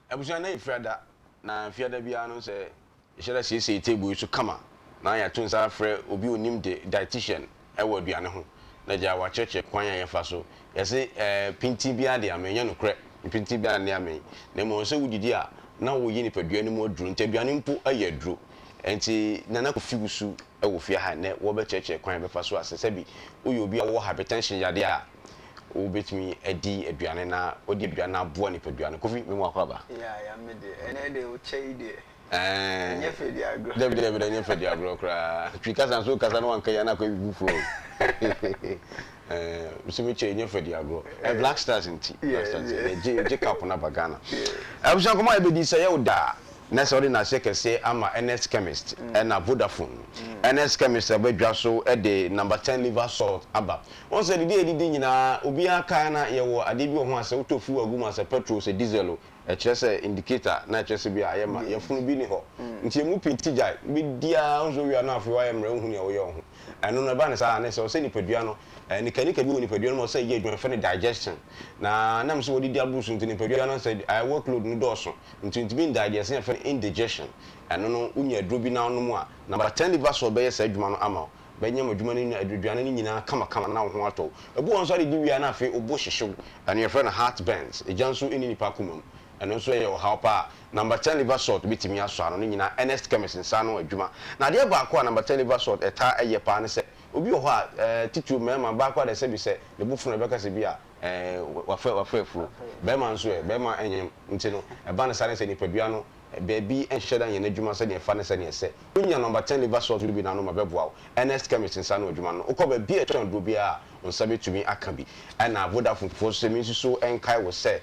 Abusua na yɛ fiada na fiada biara no sɛ yɛhyɛ da siesie table yi so kama na yɛato nsa afrɛ obi a onim de, dietitian, wɔ aduane ho na gya wakyerɛkyerɛ kwan a yɛfa so. Yɛse eh, pintin biara de amee, ɛnyɛ nokorɛ, pintin biara nne amee, na mmom sɛ wodidi a na woyɛ nipadua no mu aduro, nti aduane mpo yɛ aduro. Nti Nana Kofi Wusu wɔ fie ha nnɛ wɔbɛkyerɛkyerɛ kwan a yɛbɛfa so a sɛ sɛbi woyɛ obi a wowɔ hypertension yadeɛ a wobɛtumi adi aduane na wadi aduane no aboa nipadua no. Kofi, me mu akɔ aba. Yeah, yeah, me deɛ. Ɛnɛ deɛ wo kyɛ yi deɛ. Ɛɛ. Ɛnyɛ fɛ di agorɔ. Dabi dabi dabi ɛnyɛ fɛ di agorɔ koraa. Twi kasa nso kasa na wanka yi ana akɔ ebi foforɔ o. Ɛɛ, nso me kyɛ ɛnyɛ fɛ di agorɔ. Ɛ Black Stars nti. Black Stars nti. Yɛgye yɛgye cup no aba Ghana. Abusua nkɔmɔ a yɛbɛdi sɛ yɛ wo da na sɛ wode n'aseɛ kɛseɛ ama Ernest Chemist ɛna Vodafone. Ernest Chemist aba dwa so de number ten liver salt aba. Wohu sɛ didi a yɛdidi nyinaa, obiara kae na yɛwɔ adeɛ bi wɔ ho a sɛ wotɔ fuel gu mu a, sɛ petrol, sɛ diesel o, ɛkyerɛ sɛ indicator na ɛkyerɛ sɛ bi a ayɛ ma, yafunu bi nni hɔ. Nti ɛmu pii ti gyae, wobɛdi ara, wohu sɛ wowie a na afei woayɛ mmerɛ, wonhu nea woyɛ wo ho. Ɛno no ɛba no saa a, na ɛsɛ sɛ nipadua no, nikanika bi wɔ nipadua no mu a ɛsɛ sɛ ɛyɛ adwuma, yɛfrɛ no digestion. Na nam sɛ wɔdidi aboro so nti, nipadua no sɛ workload no dɔɔso, nti ntumi ndigest, na yɛfrɛ no indigestion. Ɛno no, wonya aduro bi na wonom a, number ten liver salt bɛyɛ saa adwuma no ama wo. Bɛnyam adwuma no nyinaa, aduane no nyinaa kamakama na wo ho atɔ wo. Ebi wɔ hɔ nso a adidi wie a na afei wo bo hyehye wo. Ɛno yɛfrɛ no heart burns. Egya nso nni nipa akoma mu. Ɛno nso yɛ ɔhaw paa. Number ten liver salt bɛtumi asɔ ano. Ne nyinaa Ernest Chemist nsa ano adwuma. Na adeɛ baako a number ten liver salt ɛtaa yɛ paa ne sɛ, obi wɔ hɔ a, ɛɛ titiriw mmarima, baa koraa deɛ sɛbi sɛ ne bo fono a ɛbɛka sɛ bi a ɛɛ wafa wafa afuro. Barima nso ɛ, barima nyem nti no, ɛba no saa ne sɛ nipadua no baabi nhyɛ da nyɛ n'adwuma sɛdeɛ ɛfa ne sɛdeɛ ɛsɛ. Wonya number ten liver salt no bi na anom a ɛbɛboa wo. Ernest Chemist nsa ano adwuma no, wokɔ baabi a yɛtɔn aduro biara a, wo nsa bɛtumi aka bi. Ɛna Vodafone foɔ nso sɛ mensusu nkae wo sɛ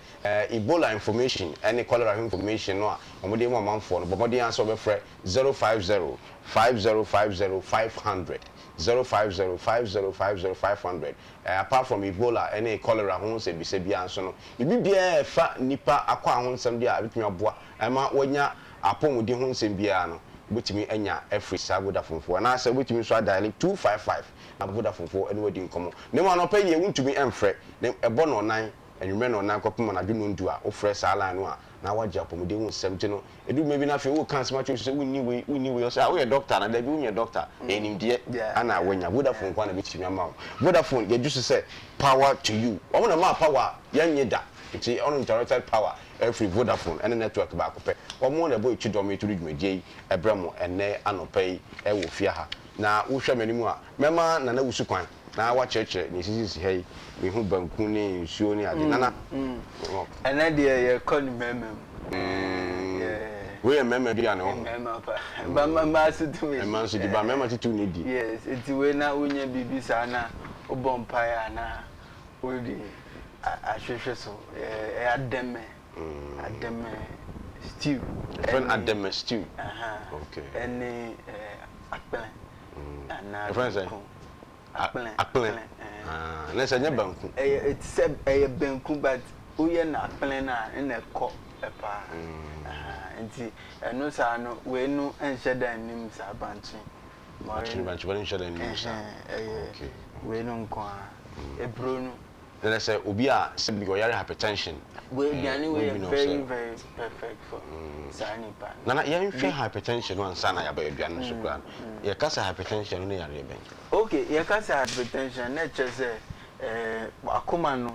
Ebola information ne cholera ho information no a wɔde rema ɔmanfoɔ no, bɔ mmɔden ara sɛ wobɛfrɛ 050 5050 500, 050 5050 500. Apart from Ebola ne cholera ho nsɛmmisa biara nso no, biribi biara a ɛfa nnipa akwaa ho nsɛm deɛ a ɛbɛtumi aboa ma wɔanya apɔmuden ho nsɛm biara no, wobɛtumi anya afiri saa Vodafone foɔ anaasɛ wobɛtumi nso adaele 255 na Vodafone foɔ ne wo adi nkɔmmɔ. Na mmom anɔpa yi deɛ wontumi mfrɛ, na ɛbɔ nnɔnnan, anwummerɛ nnɔnnan kɔpem anadwo nnɔndu a, wofrɛ saa line no a, na woagye apɔmuden ho nsɛm. Nti no, ɛduru mmerɛ bi no afei woreka asɛm akyerɛ obi sɛ wonni wei, wonni wei, ɔsɛ ah woyɛ doctor anaa? Dabi wonyɛ doctor, ɛyɛ nimdeɛ na woanya. Vodafone nko ara na ɛbɛtumi ama wo. Vodafone yɛgye so sɛ power to you. Wɔn na ɛmaa power a yɛnnye da. Nti uninterrupted power ɛfiri Vodafone ɛne network baako pɛ. Wɔn na ɛbɔ yɛn kyidɔm yi to de dwumadie yi ɛbrɛ mo ɛnnɛ anɔpa yi ɛwɔ fie ha. Na wohwɛ m'anim a, mɛma Nana Wusu kwan na wakyerɛkyerɛ nea esisisisi ha yi. Mehu banku ne nsuo ne ade. Nana. Ɛnnɛ deɛ yɛkɔ no mmarima mu. Wei yɛ mmarima aduane wɔ ho. Mmarima pa. Ba mmaa nso tumi di. Mmaa nso di, ba mmarima titiriw na edi. Yes, nti wei na wonya biribi saa na wobɔ mpaeɛ a na wode ahwehwɛ so. Ɛyɛ adɛmɛ. Adɛmɛ stew. Yɛfrɛ no adɛmɛ stew. Okay. Ɛne akplɛ. Anaa Yɛfrɛ no sɛn? banku. Akplɛ. Akplɛ. Ah, na sɛ ɛnyɛ banku. Ɛyɛ ɛte sɛ ɛyɛ banku but woyɛ no akplɛ no a ɛna ɛkɔ paa. Nti ɛno saa no wei no nhyɛ da nnim saa bankye. Bankye bankye no nhyɛ da nnim saa. Ɛyɛ wei no nko ara. Eburo no. Na sɛ obi a sɛbi ɔyare hypertension. Wei aduane wei yɛ very very perfect for saa nipa no. Nana yɛnhwɛ hypertension no ansa na yɛaba aduane no so koraa no. Yɛka sɛ hypertension no ne yareɛ bɛn? Okay, yɛka sɛ hypertension na ɛkyerɛ sɛ ɛɛ akoma no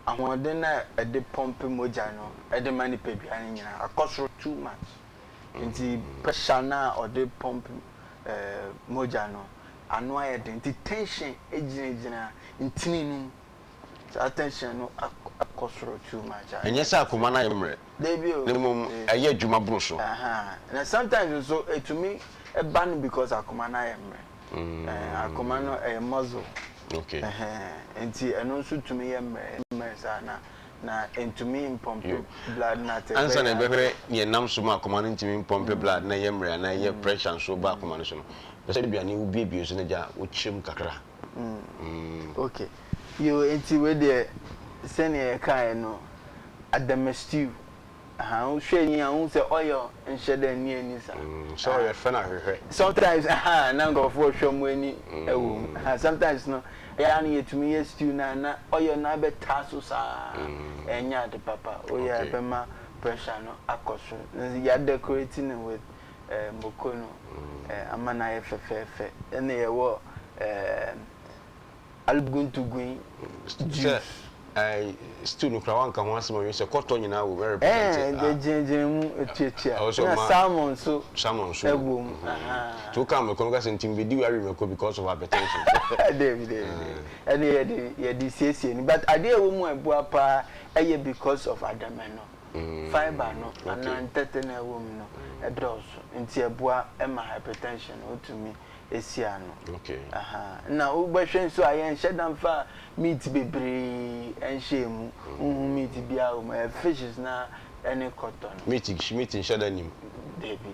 ahoɔden a ɛde pɔmpe mogya no ɛde ma nipadua no nyinaa akɔ soro too much. Nti pressure no a ɔde pɔmpe ɛɛ mogya no ano ayɛ den nti tension gyinagyina ntini no mu. Saa tension no akɔ soro too much a. Ɛnyɛ sɛ akoma no ayɛ mmerɛ. Dabi o. Na mmom ɛyɛ adwuma boro so. Ahaa. Na sometimes nso ɛtumi ba no because akoma no ayɛ mmerɛ. Ɛɛ akoma no ɛyɛ muscle. Okay. Ɛhɛn nti ɛno nso tumi yɛ mmerɛ mmerɛ saa na na ɛntumi mpɔmpe blood no at a very Ansa na high yɛbɛhwɛ nea ɛnam so ma akoma no ntumi mpɔmpe blood na ɛyɛ mmerɛ anaa ɛyɛ pressure nso ba akoma no so no, pɛ sɛ aduane wobuebue so na gya wokyerɛ mu kakra. Ok yoo nti wei deɛ sɛdeɛ yɛkaeɛ no adama stew ahaa wohwɛ ani a wohu sɛ oil nhyɛ da nni ani saa. Sɛ ɔyɛ fɛ na ahwehwɛ. Sometimes ahaa na nkurɔfoɔ hwɛ wɔn ani wɔ mu ahaa sometimes no ɛyɛ a na yɛtumi yɛ stew no a na oil no abɛtaa so saa ɛnyɛ ade papa woyɛ a ɛbɛma. pressure no akɔ soro. Yɛ decorate no with moko no ama no ayɛ fɛfɛɛfɛ. Ɛna yɛwɔ Aluguntugui juice. Sɛ stew no koraa wanka ho asɛm awie sɛ kɔtɔ nyinaa wɔ mu ɛrepresent a. Ɛɛ gyinagyina mu etuatua. Ɛna salmon nso salmon nso wɔ mu. Nti woka mako no woka sɛ nti mebɛdi wei awe mako because of hypertension. Dabi dabi dabi ɛno yɛde yɛde siesie no but adeɛ a ɛwɔ mu a ɛboa paa ɛyɛ because of adamɛ no fibre no anaa ntɛtɛ no a ɛwɔ mu no ɛdɔɔso nti ɛboa ma hypertension no wotumi si ano. Ahaa. Nna wobɛhwɛ nso a yɛnhyɛ da mfa meat bebree nhyɛɛ mu. Wonhu meat biara wɔ mu. Ɛyɛ fishes no ara ne kɔtɔ no. Meat meat nhyɛ da nni mu. Dabi.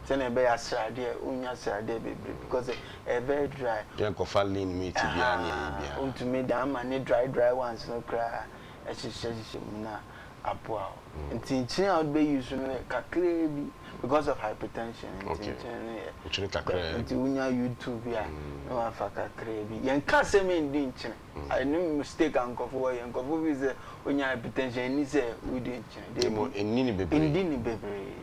Sɛnea ɛbɛyɛ a sradeɛ, wonnya sradeɛ bebree because ɛyɛ very dry. Yɛnkɔfa lean meat biara ne ayi biara. Ahaa. Wontumi de ama ne dry dry ones no koraa hyehyɛ hyehyɛ mu na aboa wo. Nti nkyene a wode bɛ use no yɛ kakraa bi because of hypertension nti nkyene no yɛ Nkyene kakraa bi. Nti wonya YouTube bi a na wafa kakraa bi. Yɛnka sɛ mendi nkyene. Ɛno mistake a nkurɔfo wɔ yɛ. Nkurɔfo feel sɛ wonya hypertension ɛnni sɛ wodi nkyene. Dabi. Mmom nni no bebree. Ndi no bebree.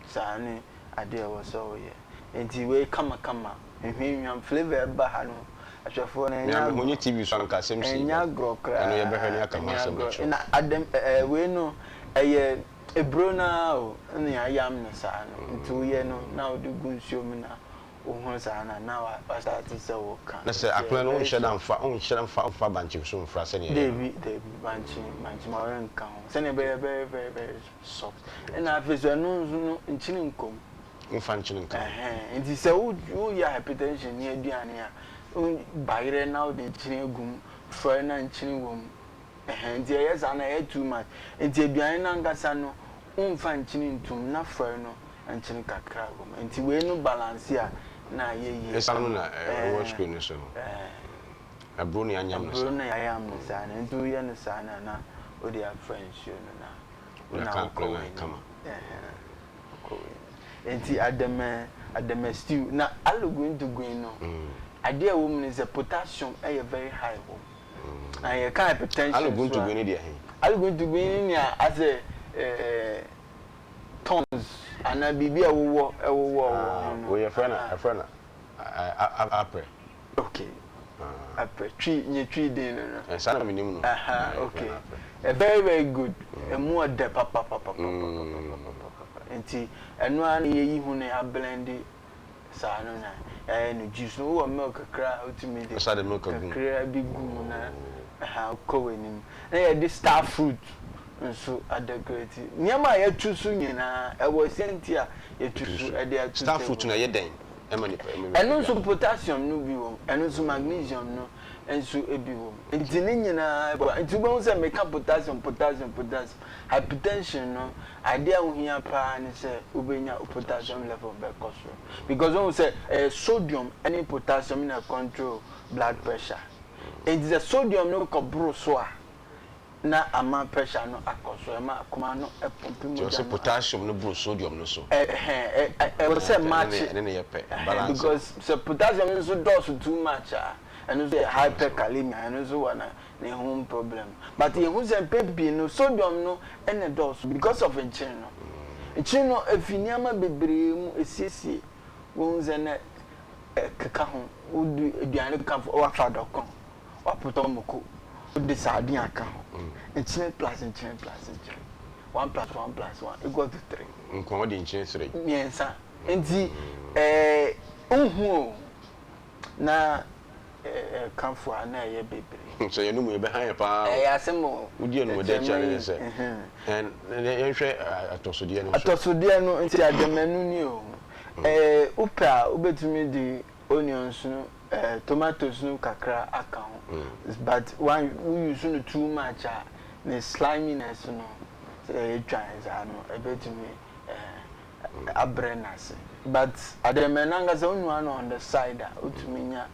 Saa ne adeɛ a ɛwɔ sɛ woyɛ. Nti wei kamakama, nhwinhwam, flavour a ɛba ha no, ahwɛfoɔ no ɛnyɛ agorɔ. Mehunye TV so anka asɛm sii Ɛnyɛ agorɔ koraa. Ɛno yɛbɛhwɛ ne aka ho Ɛnyɛ asɛm agorɔ. akyerɛ wo. Na adɛm ɛɛ wei no ɛyɛ eburo no ara o ɛna yɛayam no saa no. Nti woyɛ no na wode gu nsuo mu na woho saa no a na wa start sɛ woka. Na sɛ Nti ɛyɛ akona no very wonhyɛ da soft. mfa wonhyɛ da mfa mfa bankye so mfra sɛnea yɛyɛ no. Dabi dabi bankye bankye ma ɔrenka ho. Sɛnea ɛbɛyɛ very very very soft. Ɛna afei nso ɛno nso no nkyene nkɔ mu. Womfa nkyene nka ho. Ɛhɛn, nti sɛ wo woyɛ hypertension ni aduane a, wo bayerɛ na wode nkyene agu mu, frɔe na nkyene wɔ mu. Ɛhɛn, nti ɛyɛ saa no a ɛyɛ too much. Nti aduane no ankasa no, womfa nkyene nto mu na frɔe no nkyene kakra wɔ mu. Nti wei no balance a na ayɛ yie Ɛsa no kama. na ɛwɔ Ɛɛn, screen no so no. ɛɛn. Aburo na yɛayam no Aburo saa. na yɛayam no saa no, nti woyɛ no saa no a na wode afra nsuo no na wo Wode na aka wokɔ akora no ayɛ w'anim. kama. Ɛhɛn. Enti adɛmɛ adɛmɛ stew na aloguintuguin no adeɛ a ɛwɔ mu ne sɛ potassium yɛ very high wɔ mu. Na yɛka hypertension so a. Aloguintuguin no deɛ he? Aloguintuguin ne nea asɛ ɛɛ thorns anaa biribi a ɛwowɔ ɛwowɔ wɔ ho no. Wei yɛfrɛ no yɛfrɛ no aprɛ. Okay. Aprɛ twi nye twi din no no. Saa na menim no. Aha okay. Very very good. Emu ɔdɛ papapapapapapapapa. Nti ɛno ara na yɛyi ho na yɛablende saa no na yɛayɛ no juice no. Wowɔ milk kakra a wotumi de kakra bi gu mu na aha wokɔ w'anim. Na yɛde star fruit nso adecorate. Nneɛma a yɛatu so nyinaa ɛwɔ sɛ nti a yɛtu so de ato Star fruit table. no ɛyɛ dɛn ɛma nipa ɛma nipa Ɛno nso dua? potassium no bi wɔ mu, ɛno nso magnesium no nso bi wɔ mu. Nti ne nyinaa boa. Nti wobɛhu sɛ meka potassium, potassium, potassium. Hypertension no, adeɛ a wohia paa ne sɛ wobɛnya wo potassium level bɛkɔ soro. Because wohu sɛ ɛyɛ sodium ne potassium na control blood pressure. Nti sɛ sodium no kɔboro so a, na ama pressure no akɔ soro, ɛma akoma no pɔmpe Nti mogya ɔsɛ no a. potassium no boro sodium no so. Ɛhɛn, ɛwɔ sɛ match. Ɛne ne yɛ pɛ, balance. Because sɛ potassium no nso dɔɔso too much a, ɛno nso yɛ hyperkalemia, ɛno nso wɔ ne ho problem. But yɛhu sɛ mpɛn pii no sodium no na ɛdɔɔso because of nkyene no. Nkyene no ɛfi nneɛma bebree mu ɛsiesie, wohu sɛ na ɛkeka ho, wodi aduane ka wafa dɔkono. Wapotɔ mako, wode sardine aka ho. Nkyene plus nkyene plus nkyene. One plus one plus one equal to three. Nko wode nkyene three. Mmiɛnsa. Nti ɛɛ nhu o na ɛka fo a na ɛyɛ bebree. Sɛ yɛn mu yɛbɛha yɛn paa o. Ɛyɛ asɛm o. Wodi anum da akyi a ne sɛ. Yɛnhwɛ atɔsodeɛ no nso. Atɔsodeɛ no nti adɛmanu ni o. Ɛɛ wopɛ a wobɛtumi de onions no eh, tomatoes no kakra aka ho but wan wo use no too much a ne sliminess no sɛ ɛtwan saa no ɛbɛtumi eh, abrɛ no ase but adɛmɛ no ankasa wonua no on the side a wotumi nya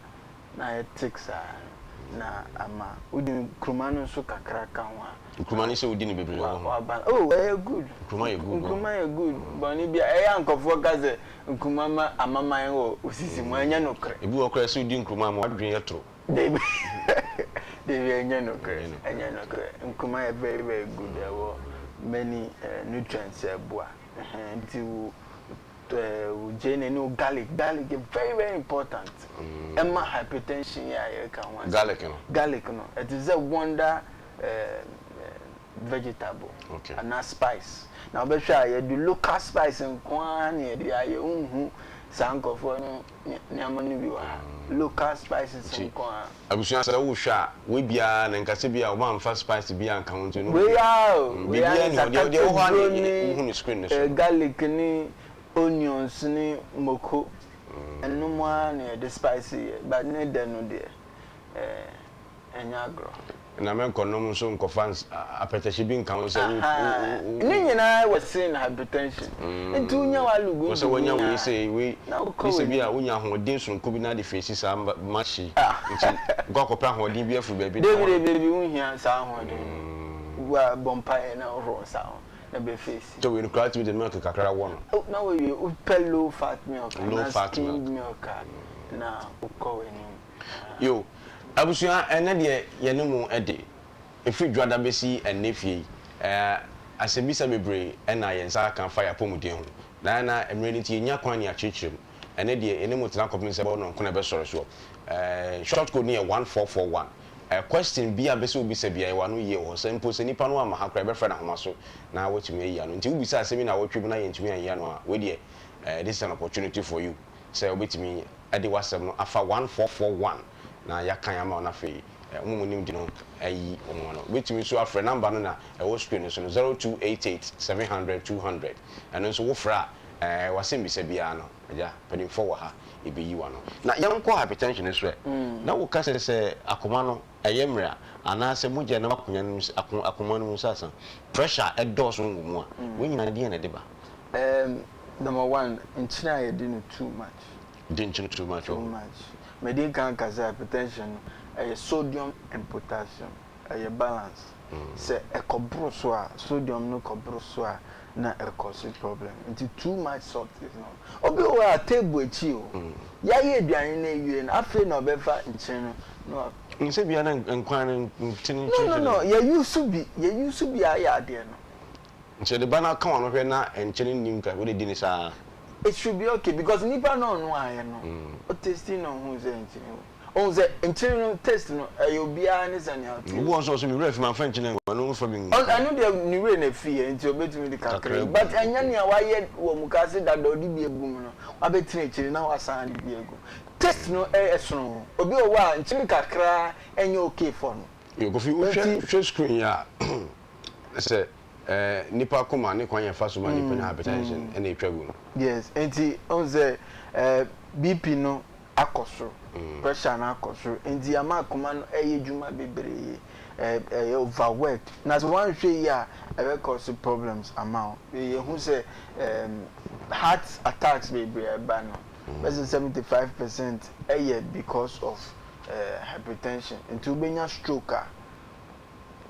na ayɛ thick saa na ama wode nkruma no nso kakra ka ho a Nkruma no sɛ wodi no bebree wɔ ho. Waba oh ɛyɛ good. Nkruma yɛ good. Nkruma yɛ good. Bɔne bi ɛyɛ a nkurɔfoɔ ka sɛ nkruma ma amaman wɔ osisi mu ɛnyɛ nokorɛ. Ebi wɔ hɔ koraa sɛ wodi nkruma a ma w'adwene yɛ toro. Dabi dabi ɛnyɛ nokorɛ ɛnyɛ nokorɛ nkruma yɛ very very good ɛwɔ. many nutrients a ɛboa. Ɛhɛn nti wo wo gyeene ne wo garlic, garlic yɛ very very important ɛma hypertension yi a yɛreka ho asɛm. Garlic no? Garlic no, ɛte sɛ wonder vegetable anaa spice. Na wobɛhwɛ a yɛde local spice nko ara na yɛde ayɛ, wonhu saa nkurɔfoɔ no nneɛma no bi wɔ ha. Local spices nko ara. Abusua sɛ wo hwɛ a wei biara na nka sɛ bi a wɔn anfa spice bi anka ho nti no Wei ara o, wei ara biribiara ne ni hɔ deɛ deɛ ɛwɔ hɔ ara sakataduro na ne wohu no screen no so no. garlic ne onions ne mako ɛnom ara na yɛde spice yɛ but ne dɛ no deɛ eh. Ɛnyɛ agorɔ. Na menkɔnom nso nkɔfa apɛtɛhye bi nka ho sɛ wo Ahaa, ne nyinaa wɔ sen hypertension. Nti wonya w'alugu Wɔ sɛ woanya ndugu wei a, sei wei na wokɔ gye sɛ bi a w'anim. wonya ahoɔden sononko bi na ade feesi saa match yi nti wokɔ akɔpɛ ahoɔden bi afiri baabi na Dabi wa dabi dabi wonhia saa ahoɔden no. Wa bɔ mpaeɛ na wohoro wo nsa ho na bɛ feesi. Sɛ wei no koraa wotumi de milk kakra wɔ no. Oh na wawie, wopɛ low fat milk Low anaa fat milk. skimmed milk a na wokɔ w'anim. Yo, abusua, ɛnnɛ deɛ yɛne mo de, ɛfiri Dwoada bɛsi ɛnnɛ fie yi, ɛɛ, asɛmmisa bebree na yɛn nsa aka fa yɛn apɔmuden ho, na na mmerɛ no nti yɛnnya kwan ne akyerɛkyerɛ mu. Ɛnnɛ deɛ yɛne mo tena kɔpem sɛ ɛbɛwɔ nnɔnko na ɛbɛsɔre soɔ. Ɛɛ, short code no yɛ 1441. Ɛɛ, question biara a wopɛ sɛ wobisa biara, yɛwɔ ano yie wɔ hɔ. Sɛ mpo sɛ nipa no amma ha koraa a, yɛbɛfrɛ no ahoma so na watumi ayi ano. Nti wobisa asɛm yi nnawɔtwe mu na yɛntumi anyi ano a, wei deɛ, ɛɛ, this is an opportunity for you sɛ wobɛtumi de w'asɛm no afa 1441 na yɛakan ama wo na afei wɔn a wɔnim de no ayi wɔn ano. Wobɛtumi nso afrɛ number no na ɛwɔ screen no so no 0288 700 200 ɛno nso wofrɛ a w'asɛmmisa biara no agya mpanimfoɔ wɔ ha yɛbɛyi w'ano. Na yɛnkɔ hypertension no so ɛ, na woka sɛ sɛ akoma no ɛyɛ mmerɛ a anaasɛ mogya nam akonnwa no mu akoma no mu sɛ asa pressure ɛdɔɔso wɔ mu a, wei nyinaa deɛn na ɛde ba? Number one, nkyene a yɛdi no too much. Di nkyene too much Too much. Medi nkan aka sɛ hypertension no, ɛyɛ sodium and potassium, ɛyɛ balance. Sɛ ɛkɔboro so a, sodium no kɔboro so a, na ɛkɔse problem. Nti too much salt is not. Obi wɔ hɔ a, table akyi o, yɛayɛ aduane no awie no, afei na ɔbɛfa nkyene no na wa. Nsɛ bia na nkwan no nkyene No, no, no, yɛ use bi, yɛ use bi ayɛ adeɛ no. Nti yɛde ba no aka w'ano hwɛ na nkyene nnim ka wode di no saa. It should be okay because nipa no a ɔnoaeɛ no o taste na ohuu sɛ nkyene wɔ mu. Ohuu sɛ nkyene no taste no ɛyɛ obiara ne sɛnea ɔte. Obi wɔ hɔ nso ɔse me werɛ afi mamfa nkyene angu ɛno mfa bi ngu. Ɛno deɛ ne werɛ na ɛfiiɛ nti ɔbɛtumi de kakra agu but ɛnyɛ nea wayɛ wɔ mukaase dada ɔde bi agu mu no wabɛtena akyire na wasan de bi agu mu. Taste no ɛsono. Obi wɔ hɔ a nkyene kakra ɛnyɛ okay for no. Yo Kofi wohwɛ hwɛ screen yi a sɛ nipa koma ne kwan yɛfa so ma nipa nya hypertension ɛna etwa gu no. Yes, nti wohu sɛ BP no akɔ soro, pressure no akɔ soro, nti ama akoma no ɛyɛ adwuma bebree, ɛyɛ overworked, na sɛ woanhwɛ yie a ɛbɛ cause problems ama wo. Yɛhu sɛ heart attacks bebree a ɛba no, bɛsɛ 75% ɛyɛ because of hypertension, nti wobɛnya stroke a,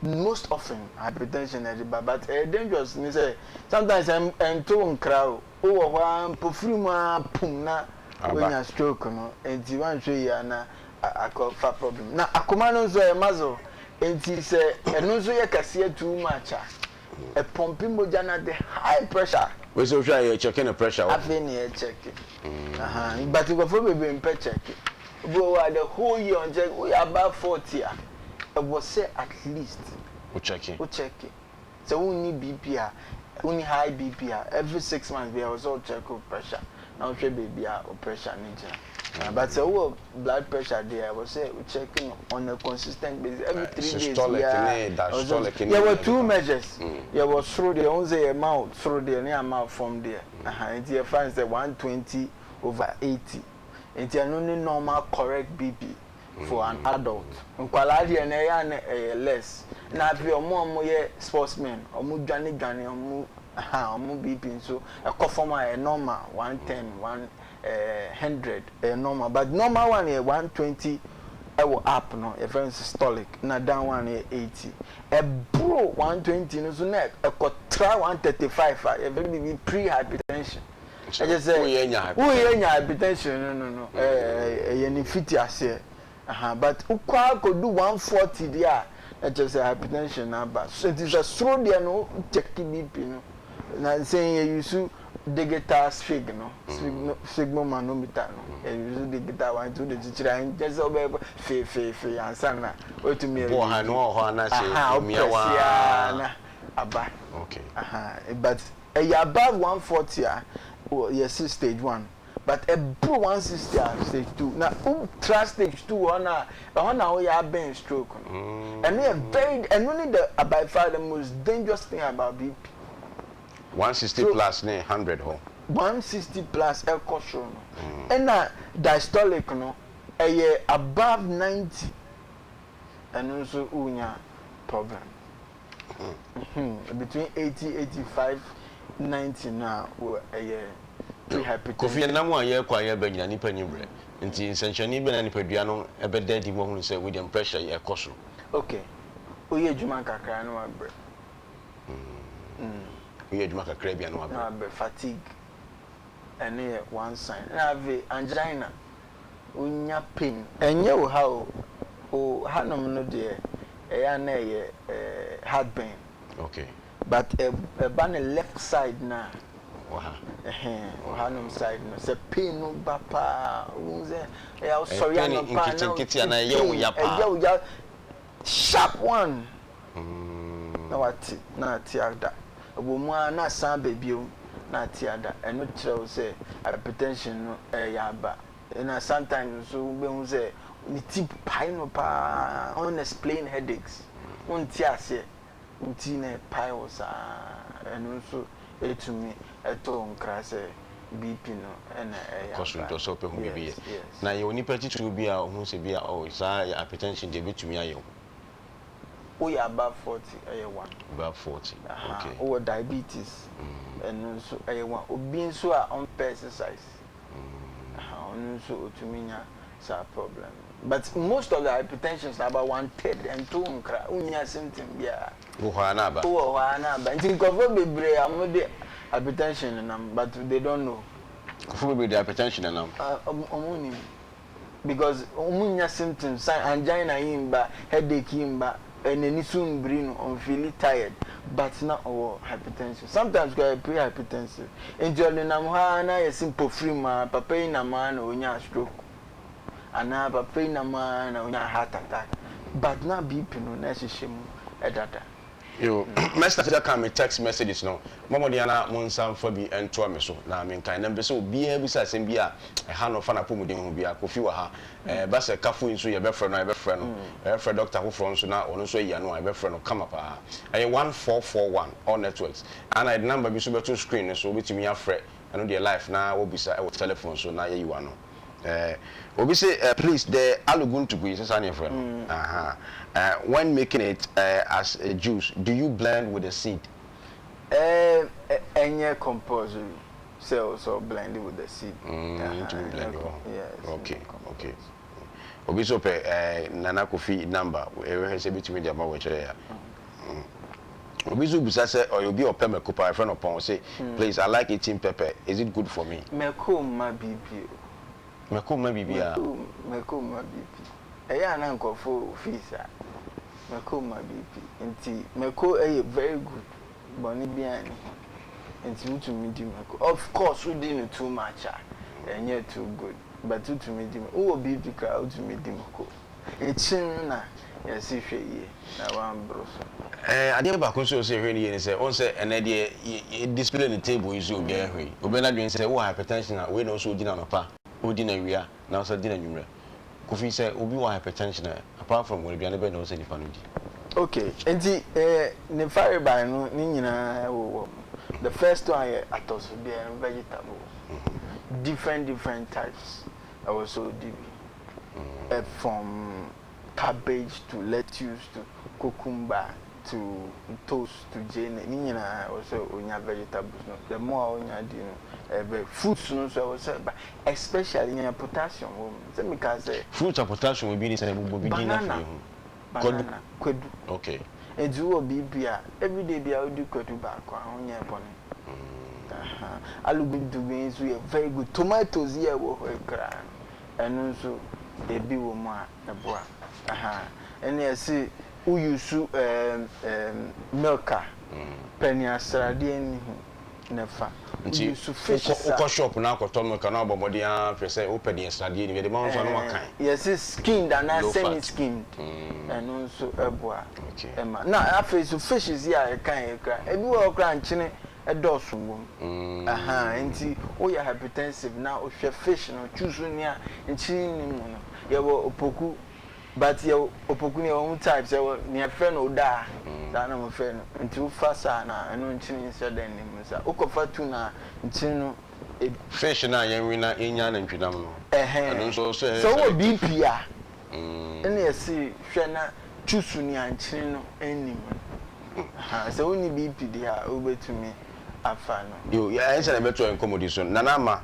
most often hypertension na ɛde ba but ɛyɛ dangerous ne sɛ sometimes ɛnto wo nkra o, wowɔ hɔ ara mpofiri mu ara pum na woanya stroke no, nti woanhwɛ yie a na akɔ fa problem. Na akoma no nso ɛyɛ muscle, nti sɛ ɛno nso yɛ kɛseɛ too much a, ɛpɔmpe mogya no at the high pressure. Wei sɛ wohwɛ a yɛ check ne pressure wɔ. Afei na yɛ check. Ahaa but nkurɔfoɔ bebree mpɛ check. Obi wɔ hɔ a the whole year ɔnkyɛ woyɛ above 40 a ɛwɔ sɛ at least wo check. Wo check. Sɛ wonni BP a wonni high BP a every 6 months biara ɛwɔ sɛ wo check wo pressure na wohwɛ baabi a wo pressure no gyina. But sɛ wowɔ blood pressure deɛ ɛwɔ sɛ wo check no on a consistent basis every 3 days Systolic biara ne ɛwɔ sɛ diastolic ne yɛwɔ nea two ɛkeka ho. measures, yɛwɔ soro deɛ wohu sɛ yɛma wo soro deɛ ne yɛama wo fam deɛ aha nti yɛfa no sɛ 120/80 nti ɛno ne normal correct BP for an adult. Nkwadaa deɛ no ɛyɛ a na ɛyɛ less na afei wɔn a wɔyɛ sportsmen wɔn dwane dwane wɔn aha wɔn BP nso ɛkɔ fam a ɛyɛ normal 110 100 ɛyɛ normal but normal one yɛ 120 ɛwɔ up no yɛfrɛ no systolic na down one yɛ 80 ɛboro 120 no so na ɛkɔ tra 135 a yɛfrɛ biribi pre hypertension ɛkyɛ sɛ woyɛ nya hypertension no no no ɛyɛ ne fiti aseɛ aha but wokɔ akɔdu 140 deɛ a Na kyerɛ sɛ hypertension no aba. Nti sɛ soro deɛ no wo check BP no na sɛ yɛ use digital sphyg no, sphygmomanometer no, yɛ use digital one nti wode kyekyere a ɛnkyɛ sɛ wobɛyɛ feefeefee ansa na woatumi ayi. Bɔ ha no wɔ hɔ a na sɛ Aha, emia wo press waa. a na aba. Okay. Aha, but ɛyɛ above 140 a, yɛse stage one. But ɛboro 160 a stage 2 na wo tra stage 2 hɔ no a, ɛhɔ na woyɛ abɛn stroke no. Ɛno yɛ very, ɛno ne the by far the most dangerous thing about BP. 160 So plus ne 100 hɔ. 160 plus ɛkɔ soro no, ɛna diastolic no ɛyɛ above 90, ɛno nso wonya problem. Between 80, 85, 90 no a wo ɛyɛ pre Kofi, hypertension. Yɛnam a yɛrekɔ a yɛreba nyinaa nnipa nni berɛ. Nti nsɛnkyerɛnne bɛn na nipadua no bɛda adi ma woahunu sɛ wei deɛ pressure yi ɛrekɔ soro? Ok, woyɛ adwuma kakra na wabrɛ. Woyɛ adwuma kakra bi a na wabrɛ. Na wabrɛ, fatigue, ɛno yɛ one sign. Ɛna afei angina, wonya pain, ɛnyɛ wo ha o, wo hanom no deɛ ɛyɛ a na ɛyɛ heartburn. Okay. But ɛba ne left side no a, Wɔ ha. Ɛhɛn, wɔ hanom side no, sɛ pain no ba paa, wohu sɛ ɛyɛ a wosɔre Pain anɔpa a na nketenkete wote anaa ɛyɛ wo pain, ya paa? ɛyɛ wo ya sharp one na wate na ate ada. Ɛwɔ mu ara na asan aba bio na ate ada. Ɛno kyerɛ wo sɛ hypertension no ɛreyɛ aba. Ɛna sometimes nso wobɛhu sɛ ne ti pae no paa, unexplained headaches, wonte aseɛ. Wo ti na ɛpae wo saa a, ɛno nso tumi to wo nkra sɛ BP no na ɛyɛ Ɛkɔ soro aba. nti ɔsɛ ɔpɛ ho biribi yɛ. Yes, yes. Na yɛwɔ nipa titiriw bi a ɔhu sɛ bi a oh saa hypertension deɛ ɛbɛtumi ayɛ wo. Woyɛ above 40 ɛyɛ one. Above 40, Aha, okay. wowɔ diabetes, ɛno nso ɛyɛ one. Obi nso a ɔmpɛ exercise, aha, ɔno nso ɔtumi nya saa problem no. But most of the hypertensions no about one third ɛnto wo nkra, wonnya symptom biara. Wowɔ hɔ ara na aba. Wowɔ hɔ ara na aba. Nti nkurɔfoɔ bebree a wɔde hypertension nenam but they don't know. Nkurɔfoɔ bebree de hypertension nenam. Ah, wɔn nnim. Because wɔn nnya symptoms, sign, angina yi mba, headache yi mba, n'ani so mbiri no, ɔnfeeli tired but na ɔwɔ hypertension. Sometimes koraa ɛyɛ pre-hypertensive. Nti ɔdenam hɔ ara na yɛse mpofirim ara, papa yi nam ara na ɔnyaa stroke. Anaa papa yi nam ara na onyaa heart attack but na BP no na ɛhyehyɛ mu dada. Yo, mɛ start aka me text messages no, mɔ mmɔden ara na mo nsa mfa bi ntoa me so na menkan. Na mepɛ sɛ obiara bisa asɛm bi a ɛha no fa n'apɔmuden ho biara. Kofi wɔ ha, ɛba sɛ Kafo yi nso yɛbɛfrɛ no a yɛbɛfrɛ no, yɛbɛfrɛ dɔkta foforɔ nso na ɔno nso ayi ano a yɛbɛfrɛ no kama paa. Ɛyɛ 1441 all networks. Ana yɛde number bi nso bɛto screen no so, wobɛtumi afrɛ, ɛno deɛ live na woabisa wɔ telephone so na yɛayi w'ano. Eh, obi se eh, please the aluguntugu yi sɛ saa ne yɛfrɛ no aha eh, when making it eh, as a juice do you blend with the seed? Eh, ɛnyɛ compulsory sɛ o sɛ o blend with the seed. Mm, ntumi blend wɔ ho. Yes. Okay, okay. Obi so pɛ eh, Nana Kofi number, ɛhwɛ sɛ ebitumi de ama wɔ kyerɛ ya. Mm. Obi nso bisa sɛ ɔyɛ obi a ɔpɛ mako paa, yɛfrɛ no Ɔpɔn, ɔse please I like eating pepper, is it good for me? Mako mma BP o. Mako mma biribiara? Mako mako mma BP. Ɛyɛ a na nkurɔfo feel saa. Mako mma BP. Nti mako yɛ very good, bɔne biara nni ho. Nti wotumi di mako. Of course wodi no too much a, ɛnyɛ too good but wotumi di. Wowɔ BP koraa a wotumi di mako. Akyiri no na yɛse hwɛ yie na wamboro so. Ɛɛ adeɛ baako nso a ɛwɔ sɛ yɛhwɛ no yie ne sɛ, wohu sɛ ɛnnɛ deɛ yɛ display no table yi so obiara hwɛ yi, obiara n'adwene sɛ wowɔ hypertension a wei na ɛwɔ sɛ wodi no anɔpa, wodi no awia na wosan di no anwummerɛ. Kofi, sɛ obi wɔ hypertension a, apart from wɔn aduane bɛn na ɛwɔ sɛ nipa no di? Okay, nti eh, ne farebae no ne nyinaa wowɔ mu. The first one yɛ atɔsodeɛ no, vegetables, different different types ɛwɔ sɛ wodi bi. From cabbage to lettuce to cucumber to toast to gyeene ne nyinaa ɛwɔ sɛ onya vegetables no the more a onya di no ɛbɛ fruits no nso ɛwɔ sɛ ba especially nea potassium wɔ mu sɛ meka sɛ. Fruits a potassium wɔ bi ne sɛ bobɔ bi din na afei Banana yɛhu. banana kwadu. Okay. Nti wowɔ BP a everyday biara wodi kwadu baako a wonyɛɛ bɔne. Ahaa aluguntugui nso yɛ very good tomatoes yi a ɛwɔ hɔ yi koraa no ɛno nso ebi wɔ mu a ɛboa. Ahaa ɛne ɛse. Wo use ɛɛm ɛɛm milk a, pɛ nea sradeɛ nni ho na fa. Wo Nti use fish wokɔ sa. wokɔ shop na akɔtɔ milk a na wabɔ mmɔden ara hwɛ sɛ wopɛ deɛ sradeɛ nni mu. Yɛde ma wo nso a na Ɛhɛn, wakan. yɛse skimmed anaa Low semi fat. skimmed, ɛno nso boa Okay. ma. Na afei nso fishes yi a yɛkaeɛ yi koraa, ebi wɔ hɔ koraa a nkyene dɔɔso wɔ mu. Ahaa, nti woyɛ hypertensive na wohwɛ fish no, choose nea nkyene nni mu no. Yɛwɔ opoku. But yɛwɔ opoku no yɛwɔ ho types yɛwɔ nea yɛfrɛ no odaa saa na wɔfrɛ no nti wofa saa no a ɛno nkyene nhyɛ da nni mu saa wokɔfa tuna a nkyene no e. Fish no a yɛnwe na yɛnya nantwinam no ɛno Ɛhɛn nso sɛ ɛyɛ sɛ wowɔ selective. BP a ɛna yɛse hwɛ na choose nea nkyene no nni mu no ahaa sɛ wonni BP deɛ a wobɛtumi afa no. Yo, yɛ ɛnsɛ na ɛbɛto yɛn nkɔmmɔdi so. Nana Ama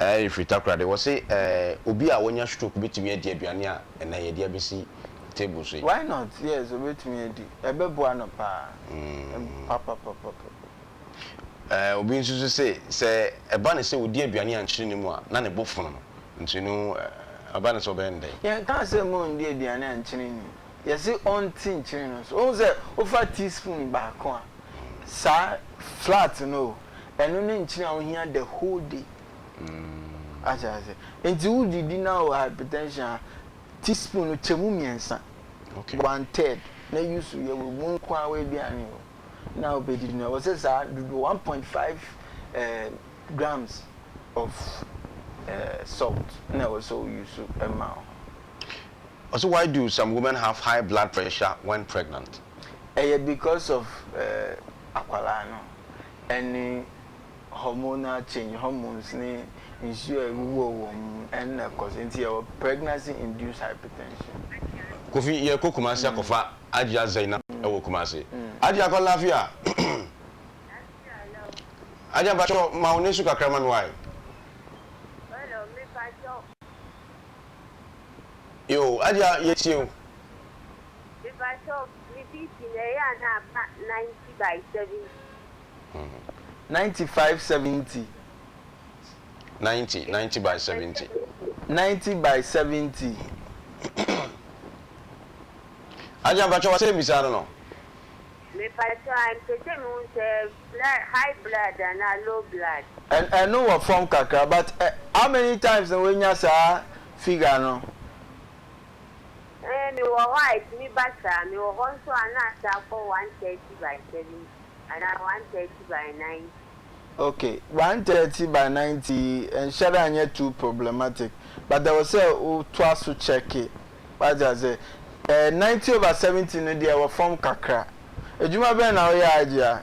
ɛɛ firi Takoradi, wɔse ɛɛ obi a wanya stroke bɛtumi adi aduane a ɛnɛ yɛde abɛsi table so yi? Why not, yes obɛtumi adi, ɛbɛboa no paa papapapapa. Ɛɛ obi nso so se sɛ ɛba no sɛ ɔdi aduane a nkyene nni mu a na ne bo fono no, nti no ɛba no sɛ ɔbɛyɛ no dɛn? Yɛnkaa sɛ mma ɔndi aduane a nkyene nni mu, yɛse ɔnte nkyene no so. Wohu sɛ wofa teaspoon baako a, saa flat no o, ɛno ne nkyene a wohia the whole day. Ate ase? Nti wodidi na wowɔ hypertension a, teaspoon no kyɛ mu mmiɛnsa, one third, na use yɛ wɔ mu nko ara w'aduane o, na wobɛdidi no. Ɛwɔ sɛ saa dodoɔ, one point five eh, grams of eh, salt na ɛwɔ sɛ wo use ma wo ho. Ɔse why do some women have high blood pressure when pregnant? Ɛyɛ because of eh, akwadaa no ɛne hormonal change, hormones ne nsuo a ɛwuwɔ wɔn mu ɛno na ɛkɔ so nti yɛwɔ pregnancy induced hypertension. Kofi yɛkɔ Kumasi akɔfa Ajia Zainab ɛwɔ Kumasi. Ajia kɔ lafiya. Ajia mpakyɛw ma wo ne so kakra ma me wai. Hello me pakyɛw. Yoo Ajia yɛtie wo. Me pakyɛw me BP no ɛyɛ a na aba 90 by 70. 95 70. 90 90 by 70. 90 by 70. Agya mpakyɛ w'asɛm bisa no no. Mepakyɛ a mpɛ sɛ mehu sɛ blood high blood anaa low blood. Ɛno wɔ fam kakra but how many times na wanya saa figure no? Ɛɛ mewɔ hɔ a ɛtumi ba saa mewɔ hɔ nso a na asa akɔ 130 by 70. Anaa 130 by 90. Ok, 130 by 90 yi ɛnhyɛ da nyɛ too problematic but ɛwɔ sɛ wo toa so check wate aseɛ. Ɛɛ 90 over 70 no deɛ ɛwɔ fam kakra. Adwuma bɛn na woyɛ Ajia?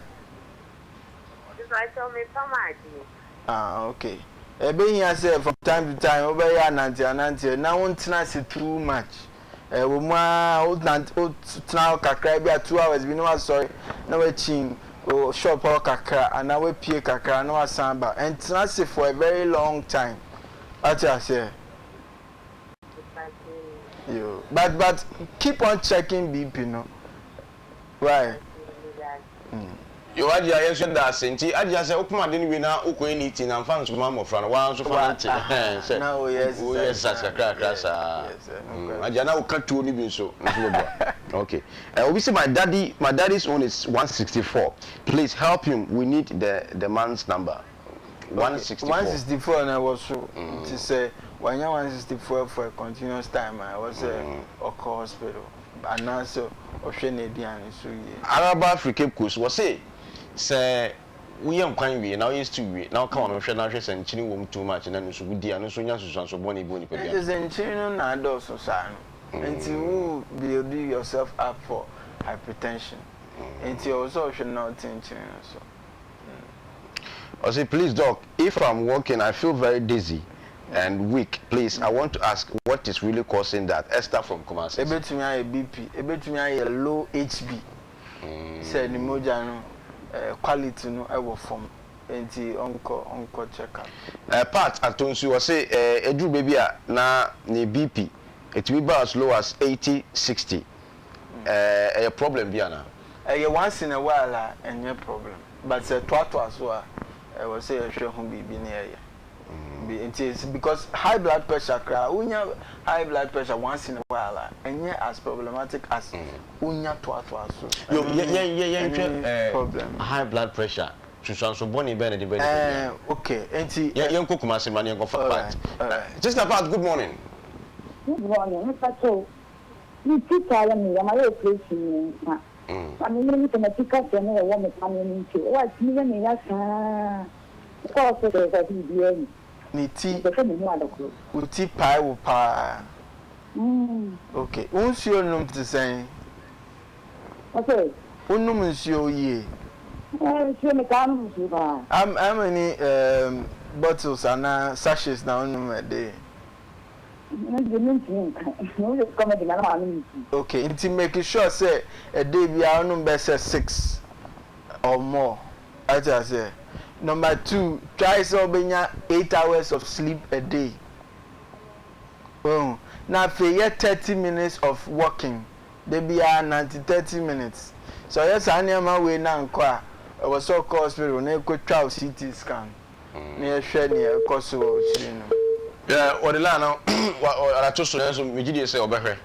Mepakyɛw mepam adeɛ. Ah ok, ɛbɛhia sɛ from time to time wobɛyɛ anante ananteɛ na wontena ase too much. Ɛwɔ mu ara wonante wotena hɔ kakra bi a 2 hours bi na wasɔre na wakyin wɔ shop hɔ kakra anaa wapue kakra na wasan aba. Ɛntena ase for a very long time. Wate aseɛ? Yo. But keep on checking BP no. Why? Yo Ajia yɛn nso yɛda ase nti Ajia sɛ wopam ade no wie na wokɔyɛ knitting a mfa nsoma mmɔfra no woara nso fa nante Wa sɛ na woyɛ woyɛ exercise exercise na kakra kakra yes saa yes ɛno koraa. Ajia na woka tuo no bi nso nso bɛboa okay eh, obi sɛ my daddy my daddy's own is 164 please help him we need the the man's number Okay, 164 164 na ɛwɔ soro nti sɛ wanya 164 for a continuous time a ɛwɔ sɛ ɔkɔ hospital anaasɛ ɔhwɛ n'aduane so yie. Araba firi Cape Coast, wɔse sɛ woyɛ nkwan wie na woyɛ stew wie na woka wɔn hwɛ na wohwɛ sɛ nkyene wɔ mu too much na ɛno nso wodi a ɛno nso nya nsunsuansoɔ bɔne bi wɔ nipadua Ɛkyerɛ no. sɛ nkyene no na adɔɔso saa no nti wo build yourself up for hypertension nti ɛwɔ sɛ ɔhwɛ na ɔte nkyene no so. Ɔse please doc if I'm walking I feel very dizzy and weak please I want to ask what is really causing that Esther from Kumasi. Ebetumi ayɛ BP, ebetumi ayɛ low HB sɛ ne mogya no quality no wɔ fam nti ɔnkɔ ɔnkɔ check up. Pat Atonsu ɔse ɛduru baabi a na ne BP ɛtumi ba as low as 80 60 ɛyɛ problem bi anaa? Ɛyɛ once in a while a ɛnyɛ problem but sɛ ɛtoatoa so a ɛwɔ sɛ yɛhwɛ ho biribi na yɛyɛ. Bi nti it's because high blood pressure koraa wonya high blood pressure once in a while a ɛnyɛ as problematic as wonya toatoa so. Yo, Ɛno yɛ ne yɛ yɛ ɛno yɛnhwɛ ne eh, problem no. high blood pressure nsunsuanso bɔne bɛn na ɛde ba nipadua Ɛɛ no? okay nti Yɛ ɛ yɛnkɔ Kumasi ma ne yɛnkɔfa Pat. alright alright. Sister Pat, good morning. Good morning, mepakyɛw me ti taa yɛ me ya mayɛ operation miensa na me menim sɛ mati kaseɛ no ɛwɔ me paneɛ no nti o atumi yɛ me ya saa mekɔ hospital sɛ biribiaa ni Ne ti mepɛ sɛ mehu adɔkoro. Wo ti pae wo paa. Mm. Okay wo nsuo nom te sɛn? Ɔsɛ. Wo nom nsuo yie? Ɛɛ nsuo metaa nom nsuo paa. How how many um, bottles anaa sachets na wo nom a day? Ɛno deɛ mentumi nka. Mehu sɛ sukɔm de me a na manom nsuo. Okay, nti make sure sɛ a day biara wonom bɛyɛ sɛ six or more. Wate aseɛ? Number two, try sɛ wobɛnya 8 hours of sleep a day. Woahu? Na afei yɛ 30 minutes of walking. Da biara nante 30 minutes. Sɛ ɔyɛ saa nneɛma wei na ankɔ a, ɛwɔ sɛ ɔkɔ hospital na yɛkɔtwa wo CT scan na yɛhwɛ nea ɛkɔ so wɔ wo tiri no mu. Yeah, wɔde line no wɔde ato so nanso megye die sɛ ɔbɛhwɛ.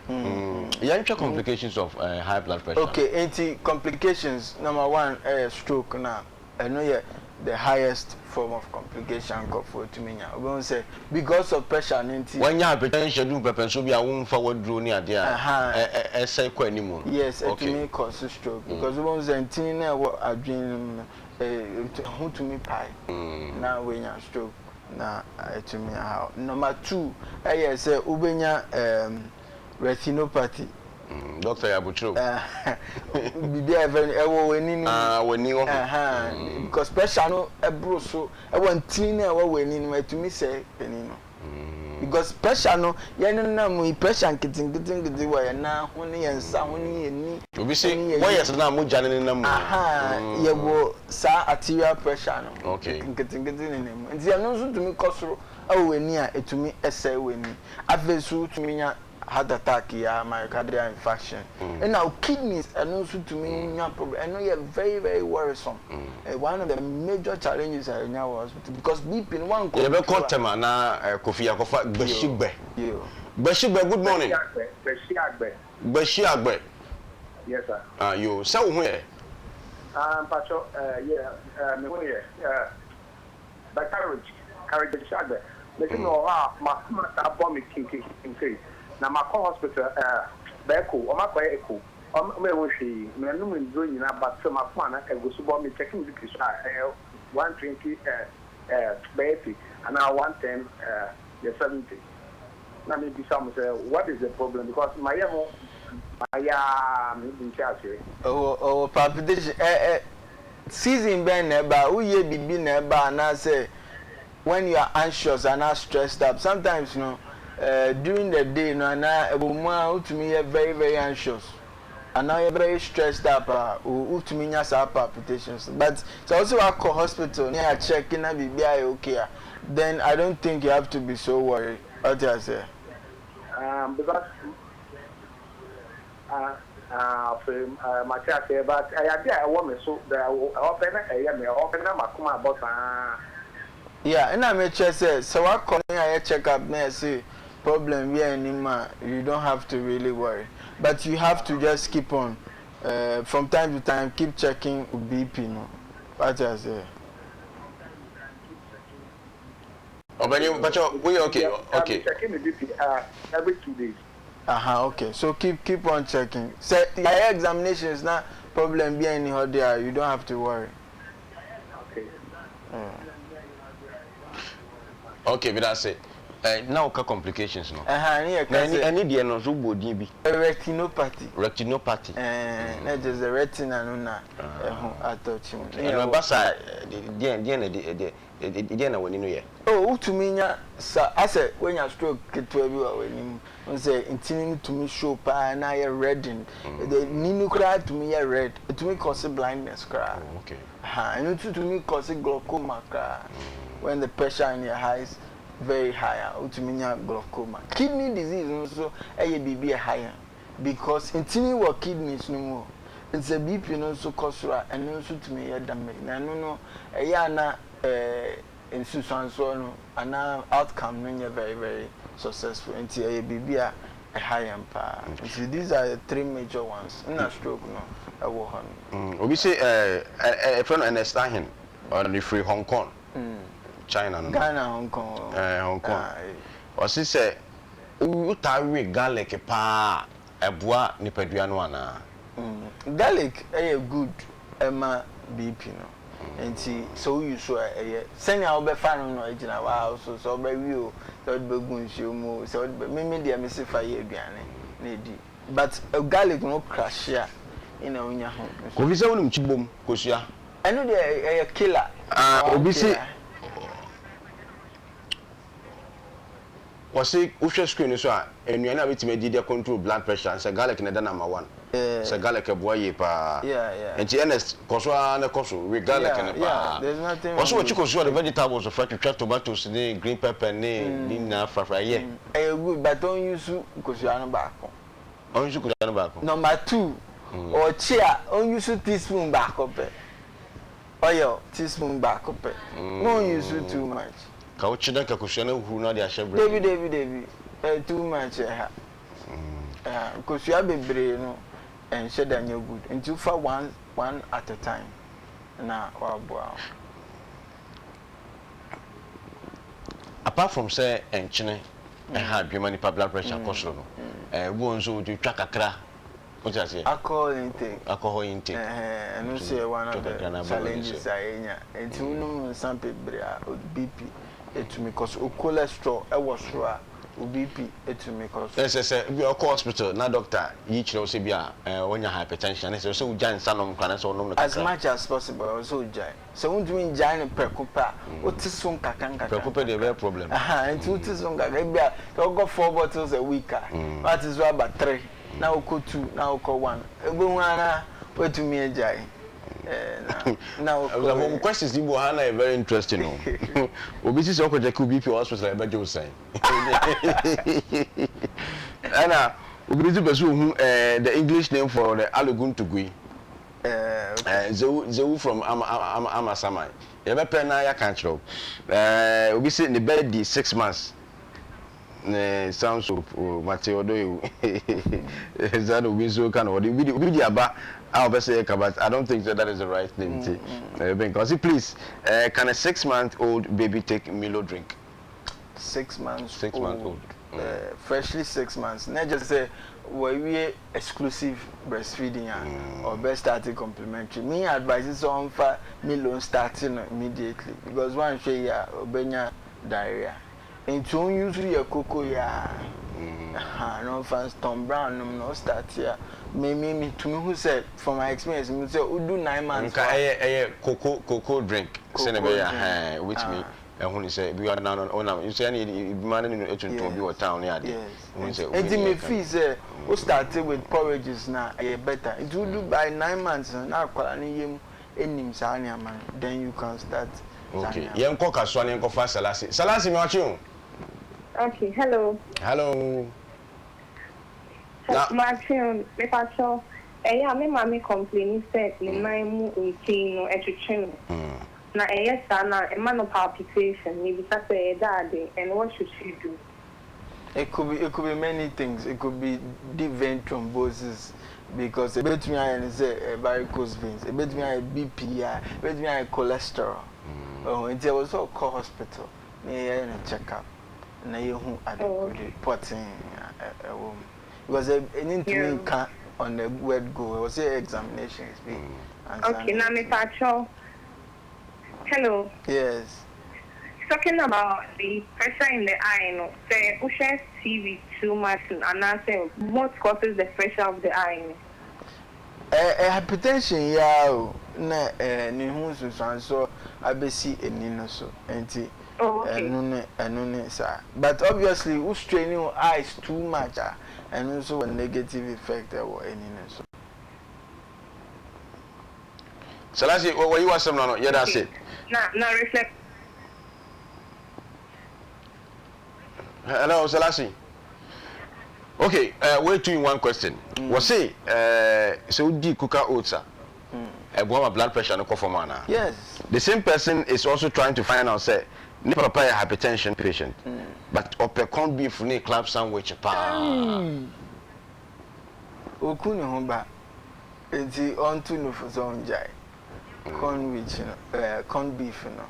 Yɛnhwɛ complications of high blood pressure. Okay, nti complications number one ɛyɛ stroke na ɛno yɛ the highest form of complication nkurɔfoɔ tumi nya. Wobɛhu sɛ because of pressure no nti. Wanya hypertension du mpɛpɛnso bi a womfa w'aduro ne adeɛ a ɛsɛe kɔ anim no. Yes, ɛtumi cause stroke because wobɛhu sɛ ntini no a ɛwɔ adwene no mu no ɛho tumi pae na woanya stroke na atumi ahaw. Number two ɛyɛ sɛ wobɛnya retinopathy. Doctor yɛ abokyerɛ o. Biribi a yɛfrɛ no ɛwɔ w'ani no mu. Ah, w'ani wɔ ho. Because pressure no ɛboro so ɛwɔ ntini no a ɛwɔ w'ani no mu ɛtumi sɛe ani no. Because pressure no yɛn nenam mu yi pressure nketenkete nkete wɔ yɛn nan ho ne yɛn nsa ho ne yɛn ni. Obi se wires no a mogya no nenam mu no. Ahaa yɛwɔ saa arterial pressure no nketenkete nenam mu nti ɛno nso tumi kɔ soro wɔ w'ani a ɛtumi sɛe w'ani. Afei nso wotumi nya heart attack yi ara, myocardial infarction. Ɛna wo kidneys ɛno nso tumi nya problem. Ɛno yɛ very very worrisome. Ɛyɛ one of the major challenges a yɛnya wɔ hospital because BP no wankɔ Yɛbɛkɔ control a. Tema na Kofi akɔfa Yo Gbashigbe. yo. Gbashigbe, good morning. Gbashigbe, Gbashigbe. Gbashigbe. Yes sir. Ah yo, sɛ wo ho yɛ? Ah mpakyɛ eh yeah eh me ho yɛ eh. But courage, courage Ahyɛagbɛ, mese mewɔ hɔ a m'akoma taa bɔ me kinkinkin sei, na makɔ hospital eh, bɛ echo, wɔn akɔyɛ echo, wɔn anhu hwee, manom nnuro nyinaa but still m'akoma no ɛgu so bɔ me, check me BP so a ɛyɛ 120 eh, eh, bɛyɛ ti anaa 110 eh, yɛ 70. Na me bisa wɔn sɛ what is the problem because mayɛ ho mayɛ aa me nte aseɛ. Ɔwɔ ɔwɔ palpitation ɛ ɛ Season bɛn na ɛba? Woyɛ biribi na ɛba anaasɛ when you are anxious anaa stressed up? Sometimes no eh, during the day no anaa ɛwɔ mu a wotumi yɛ very very anxious anaa woyɛ very stressed up a wotumi nya saa palpitations no. But sɛ wose woakɔ hospital ne yɛakyɛke na biribi ayɛ okay a, then I don't think you have to be so worried. Wate aseɛ? Um, because Ah ah afei ah mate aseɛ but ɛyɛ adeɛ a ɛwɔ me so da ɛhɔ pɛ na ɛyɛ me ɛhɔ pɛ na m'akoma abɔ saa. Yeah ɛna mekyerɛ sɛ sɛ wakɔ na yɛayɛ check up na yɛse problem biaa nni mu a you don't have to really worry but you have to just keep on eh from time to time keep checking wo BP no wate aseɛ. Ɔbɛni mpakyɛ woyɛ okay okay. Me checking me BP ah every 2 days. Aha ok so keep keep on checking sɛ yɛayɛ examinations na problem biaa nni hɔ deɛ a you don't have to worry. Okay. Yeah. Ok medase eh, na woka complications no. Ɛha ne yɛ ka Na ɛni sɛ. ɛni deɛ no nso wobɔ din bi. Retinopathy. Retinopathy. Ɛɛ na kyerɛ sɛ retina no na ɛho atɔ kyim. Okay. Ɛno ɛba saa deɛn deɛn na ɛde ɛde deɛn na w'ani no yɛ? Oh wotumi nya sa asɛ woanya stroke ketewa bi wɔ w'ani mu. Wohu sɛ ntini no tumi show paa na ayɛ reddened. The ni no koraa tumi yɛ red. Ɛtumi cause blindness koraa. Oh, okay. Aha, ɛno nso tumi cause glaucoma koraa. When the pressure in your eyes very high a, wotumi nya glaucoma. Kidney disease nso yɛ biribi a ɛha yɛn because ntini wɔ kidneys no mu o. Nti sɛ BP no nso kɔ soro a, ɛno nso tumi yɛ damage. Na ɛno no, ɛyɛ a na ɛɛ. nsusuansoɔ no anaa outcome no nyɛ very very successful nti ɛyɛ biribi a ɛha yɛn paa nti these are the three major ones nna stroke no ɛwɔ hɔ no. Obi se ɛɛ yɛfrɛ no Ernest Ahen ɔde firi Hong Kong China no no. Ghana Hong Kong. Ɛɛ Hong Kong ɔse sɛ wotaa we garlic paa a ɛboa nipadua no anaa? Garlic yɛ good ma BP no nti sɛ wo use a ɛyɛ. Sɛnea wobɛfa no no ɛgyina wo so sɛ wobɛwe o, sɛ wode bɛgu nsuo mu o, sɛ wode bɛ, me me deɛ mese fa yɛ aduane na ɛdi but garlic no wo crush a ɛna wonya ho nsuo. Kofi sɛ wonim kyi bom kosua. Ɛno deɛ ɛyɛ killer. Ah obi se. Wɔse wohwɛ screen no so a, nnuane a wobɛtumi adi de control blood pressure no sɛ garlic na ɛda number one. Sɛ garlic ɛboa yie paa. Nti Ernest kɔ so ara na kɔ so we garlic no paa. Wɔse wɔkyi kosua de vegetables fra twitwa tomatoes ne green pepper ne ne nyinaa frafra ɛyɛ. Ɛyɛ good but ɔn use nkosua no baako. Ɔn use nkosua no baako. Number two, ɔkye a ɔn use teaspoon baako pɛ. Oil teaspoon baako pɛ. Mo use too much. Ka wo kye na nka kosua no ahuru na ɔde ahyɛ bread mu. Dabi dabi dabi ɛyɛ too much ɛha ɛha nkosua bebree no ɛnhyɛ da nyɛ good nti wofa one one at a time na waboa wo. Apart from sɛ nkyene ɛha adwene ma nipa blood pressure kɔ soro no, ɛɛ bi wɔ hɔ nso wotumi twa kakra. Wote aseɛ? Alcohol intake. Alcohol intake. Ɛhɛn, ɛno nso yɛ one of the challenges a yɛnya. Nti wonom nsa bebree a, wo BP tumi kɔ soro. Wo cholesterol wɔ soro a, wo BP tumi kɔ soro. Ɛsɛ sɛ bi a wokɔ hospital na doctor yi kyerɛ wo sɛ bi a woanya hypertension a, na ɛsɛ sɛ wogyae nsa nom koraa anaasɛ wonom no kakra. As much as possible, ɛwɔ sɛ wogyae. Sɛ wontumi ngyae no prɛko pɛ a, wote so nkakra nkakra. Prɛko pɛ deɛ ɛbɛyɛ problem. Ahaa, nti wote so nkakra. Ebi a sɛ wokɔ four bottles a week a, na woate so aba three. na wokɔ two na wokɔ one wobɛhu ara na woatumi agyae na na wokɔ. Abusuafo mo questions yi bi wɔ ha na yɛ very interesting o. Obi si sɛ ɔkɔ check wo BP wɔ hospital a ɛbɛgye wo sɛn? Ɛna obi nso pɛ sɛ ohu eh, the English name for the Aluguntugui. Eh, Zewu Zewu from Ama Ama Amasaman. Yɛbɛpɛ na yɛaka akyerɛ wo. Eh, obi se ne ba di 6 months. Ne sound soap o mate ɔdɔ yi o saa na obi nso ka no ɔde obi de obi de aba a ɔpɛ sɛ yɛka but I don't think that is the right thing nti ɛbɛn ka ɔsi please uh, can a 6 month old baby take Milo drink? 6 months 6 months old. Freshly 6 months na kyerɛ sɛ wɔawie exclusive breastfeeding a, ɔbɛ start complementary. Me advice sɛ ɔmfa Milo start no immediately because wanhwɛ yie a ɔbɛnya diarrhea. Nti on use yɛ koko yi aa ahaa na ɔnfa Tom Brown nom na ɔstarte a me me me tumi hu sɛ from my experience me hu sɛ odu 9 months Nka ɛyɛ ɛyɛ cocoa cocoa drink sɛnea ɛbɛyɛ a hɛn wobɛtumi ahu no sɛ ebi na wonam nso ɛne ebi ma ne no etuntun bi wɔ town ne adeɛ wohu sɛ wei ne yɛka. Nti me feel sɛ wo starte with porridges no a ɛyɛ better nti wodu by 9 months no na akwadaa no yam nim saa nneɛma no then you can start saa Okay, nneɛma. yɛnkɔ kasoa na yɛnkɔfa Salasi. Salasi, mewakye o. Okay, hello. Hello. Na. Makye o, mepakyɛw, ɛyɛ a me maame complaini sɛ ne nan mu ntin no ɛtwetwe no, na ɛyɛ saa no a ɛma no palpitation, mebisa sɛ ɛyɛ dɛ ade and what should she do? It could be it could be many things it could be deep vein thrombosis because ebetumi ayɛ ne sɛ eh, varicose veins ebetumi ayɛ BP a ebetumi ayɛ cholesterol ɔho nti ɛwɔ sɛ ɔkɔ hospital na yɛyɛ no check up na yɛhu adekode pɔtee a ɛwɔ mu because ɛni ntumi nka on the word go ɛwɔ sɛ yɛ examinations bi ansa na. Okay na mepa kyɛw Hello. Yes. Talking about the pressure in the eye no, sɛ wohwɛ TV too much anaasɛ what causes the pressure of the eye no? Ɛ ɛ hypertension yi ara o na ɛ ne ho nsunsuansoɔ abɛsi ani no so nti Oh okay. ɛno ne ɛno ne saa but obviously wo strain wo eyes too much a ɛno nso wɔ negative effect ɛwɔ ani no so. Selassie, wayi w'asɛm no ano, yɛda ase. Na na reflect. Hello, Selassie. Okay, wei two in one question. Wɔse, sɛ wodi kuka oats a, ɛboa ma blood pressure no kɔ fam anaa? Yes. The same person is also trying to find out sɛ ne papa yɛ hypertension patient but ɔpɛ corned beef ne club sandwich paa. Eii! Oku ne ho ba nti ɔnto nufu sɛ ɔngyae corn wich no eh, corn beef no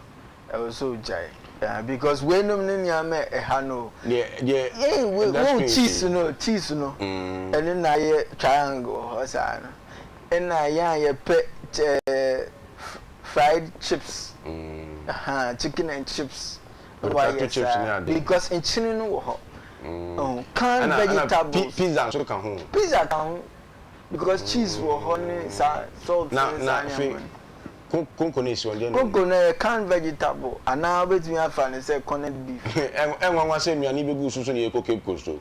ɛwɔ sɛ ogyae eh, because weinom ne nneɛma a ɛha no o. Deɛ deɛ Ei, we, ɛda wo screen so cheese yi. no cheese no ɛno na ayɛ triangle wɔ hɔ saa no ɛna yɛn a yɛpɛ kyɛ fried chips ahaa chicken and chips na Potato wayɛ chips ne saa ade. because nkyene no wɔ hɔ oh canned Ɛna ɛna pi vegetables pizza nso ka ho. pizza ka ho because cheese wɔ hɔ ne saa salt Na ne na saa afei nneɛma no. ko konko no esi hɔ deɛ na ɛwɔ mu. Konko no ɛyɛ canned vegetable anaa wobɛtumi afa no sɛ corned beef. Ɛnwanwa sɛ nnuane yi bɛgu so so na yɛkɔ Cape Coast o.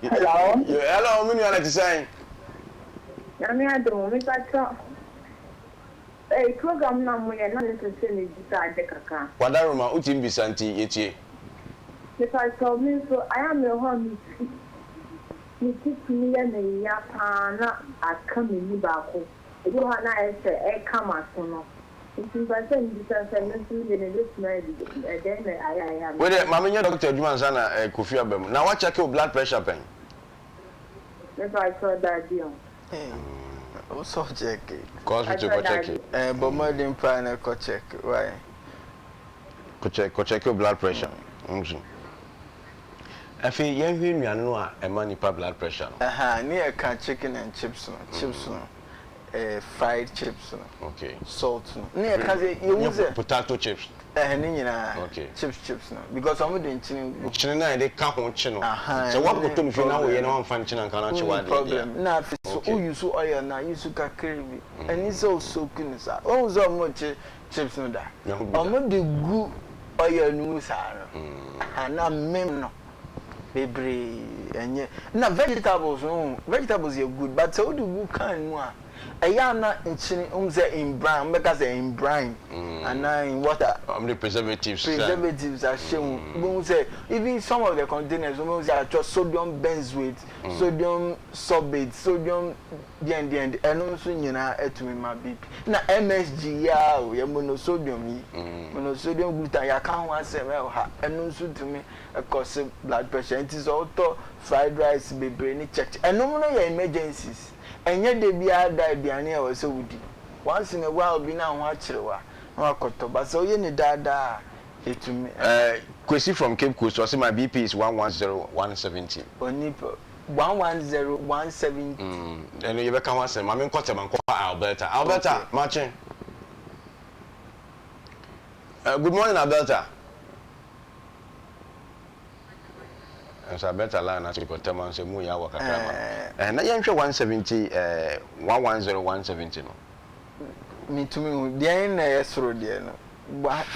Hello. Hello, me nua na te sɛn? Nyame adom o, mepa kyɛw. Ei program no a mo yɛ na me pɛ sɛ me bisa ade kakra. Wadaroma, wotumi bisa nti yɛtie. Mepa kyɛw me nso ayɛ a me wɔ hɔ a me ti me ti tumi yɛ me ya paa na aka m'ani baako ebi wɔ hɔ a na ayɛ sɛ ɛka m'aso no Nti mepɛ sɛ mebisa sɛ me nso me deɛ mebɛtumi ayɛ biribi, ɛdɛn na ayɛ a ɛyɛ a Wei deɛ mebɛtumi. ma menyɛ doctor adwuma ansa na eh, Kofi aba mu. Na wa check wo blood pressure pɛn? Mepakyɛw dabi o. Hey, wo sɔ check. Kɔ hospital Pakyɛw kɔ check. dabi. Eh, bɔ mmɔden paa na kɔ check, why? Kɔ check, kɔ check wo blood pressure. Nso. Afei yɛnhwɛ nnuane no a ɛma nipa blood pressure no. Aha, ne yɛka chicken and chips no, chips no. eh, fried chips no, okay. salt no. Ne yɛ ka sɛ yɛhu sɛ potato chips. Ɛhɛ ne nyinaa. Okay. Chips chips no because wɔn de nkyene gu. Nkyene na yɛde ka ho kye no. Sɛ wakɔtɔ no fie na woyɛ na wamfa nkyene anka na kye w'adeɛ deɛ. Problem. Na afei so Okay. wo use oil na use kakra bi. Ɛni sɛ o soak no saa. Wohu sɛ wɔn kye chips no da. Mahu bi da. Wɔn de gu oil no mu saa no. Aha na mem no. Bebree ɛnyɛ na vegetables no ho vegetables yɛ good but sɛ wode gu can mu a ɛyɛ a na nkyene wohu sɛ in brine wɔn bɛka sɛ in brine anaa in water. Wɔn de preservatives sɛ. Preservatives ahyɛ mu wobɛhu sɛ even some of the containers wobɛhu sɛ yɛatwerɛ sodium benzoate sodium sorbate sodium deɛn deɛn deɛn ɛno nso nyinaa ɛtumi ma BP na MSG yi ara o yɛ monosodium yi monosodium glutamate yɛaka ho asɛm ɛwɔ ha ɛno nso tumi ɛkɔse blood pressure nti sɛ wotɔ fried rice bebree ne kyɛkyɛ ɛnom no yɛ emergencies ɛnyɛ da biara da aduane a ɛwɔ sɛ wodi once in a while bi na ho akyere wo a na wakɔtɔ but sɛ woyɛ no daa daa a ɛtumi. Eh Kwesi from Cape Coast ɔse my BP is 110 170. Onipa 110 170. Mm ɛno yɛbɛka ho asɛm ma menkɔ tɛm nkɔfa Alberta Alberta Okay. makye eh good morning Alberta. Nso abɛta line no ase kɔ tɛm a nso emu yɛ awɔ kakra ma no. Ɛɛ na yɛnhwɛ 170 ɛɛ 110 170 no. Mentumi nhu. Deɛn na ɛyɛ soro deɛ no?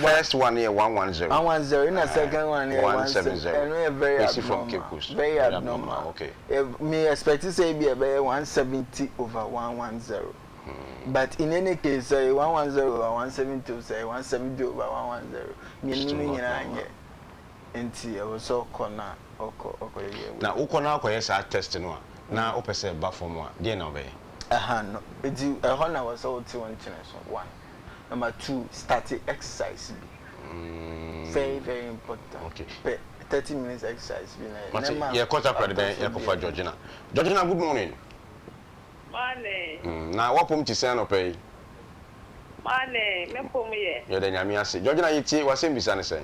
First one no yɛ 110. 110 ɛna second one no yɛ 170. Ɛno yɛ very Kwesi from Cape abnormal. Coast. Very abnormal. Okay. Me expect sɛ ebi ɛbɛyɛ 170 over 110. But in any case sɛ ɛyɛ 110 over 170 o sɛ ɛyɛ 170 over 110 mmienu no nyinaa nyɛ. Nti ɛwɔ sɛ ɔkɔ na ɔkɔ ɔkɔyɛ wei. Na wokɔ na akɔyɛ saa test no a, na wopɛ sɛ ɛba fam a, deɛn na wobɛyɛ? Ɛha no, nti ɛhɔ na ɛwɔ sɛ wote wo nkyene so, one. Number two, starte exercise bi. Very very important. Okay. Pɛ 30 minutes exercise bi na yɛ. Mate, Na ɛma yɛkɔ Takoradi dɛn atɔ so yɛkɔfa deɛ. Georgina. Georgina, good morning. Morning. Na w'apom te sɛn anɔpa yi? Morning, me pom yɛ. Yɛda Nyame ase. Georgina yɛtie, w'asɛmbisa ne sɛn?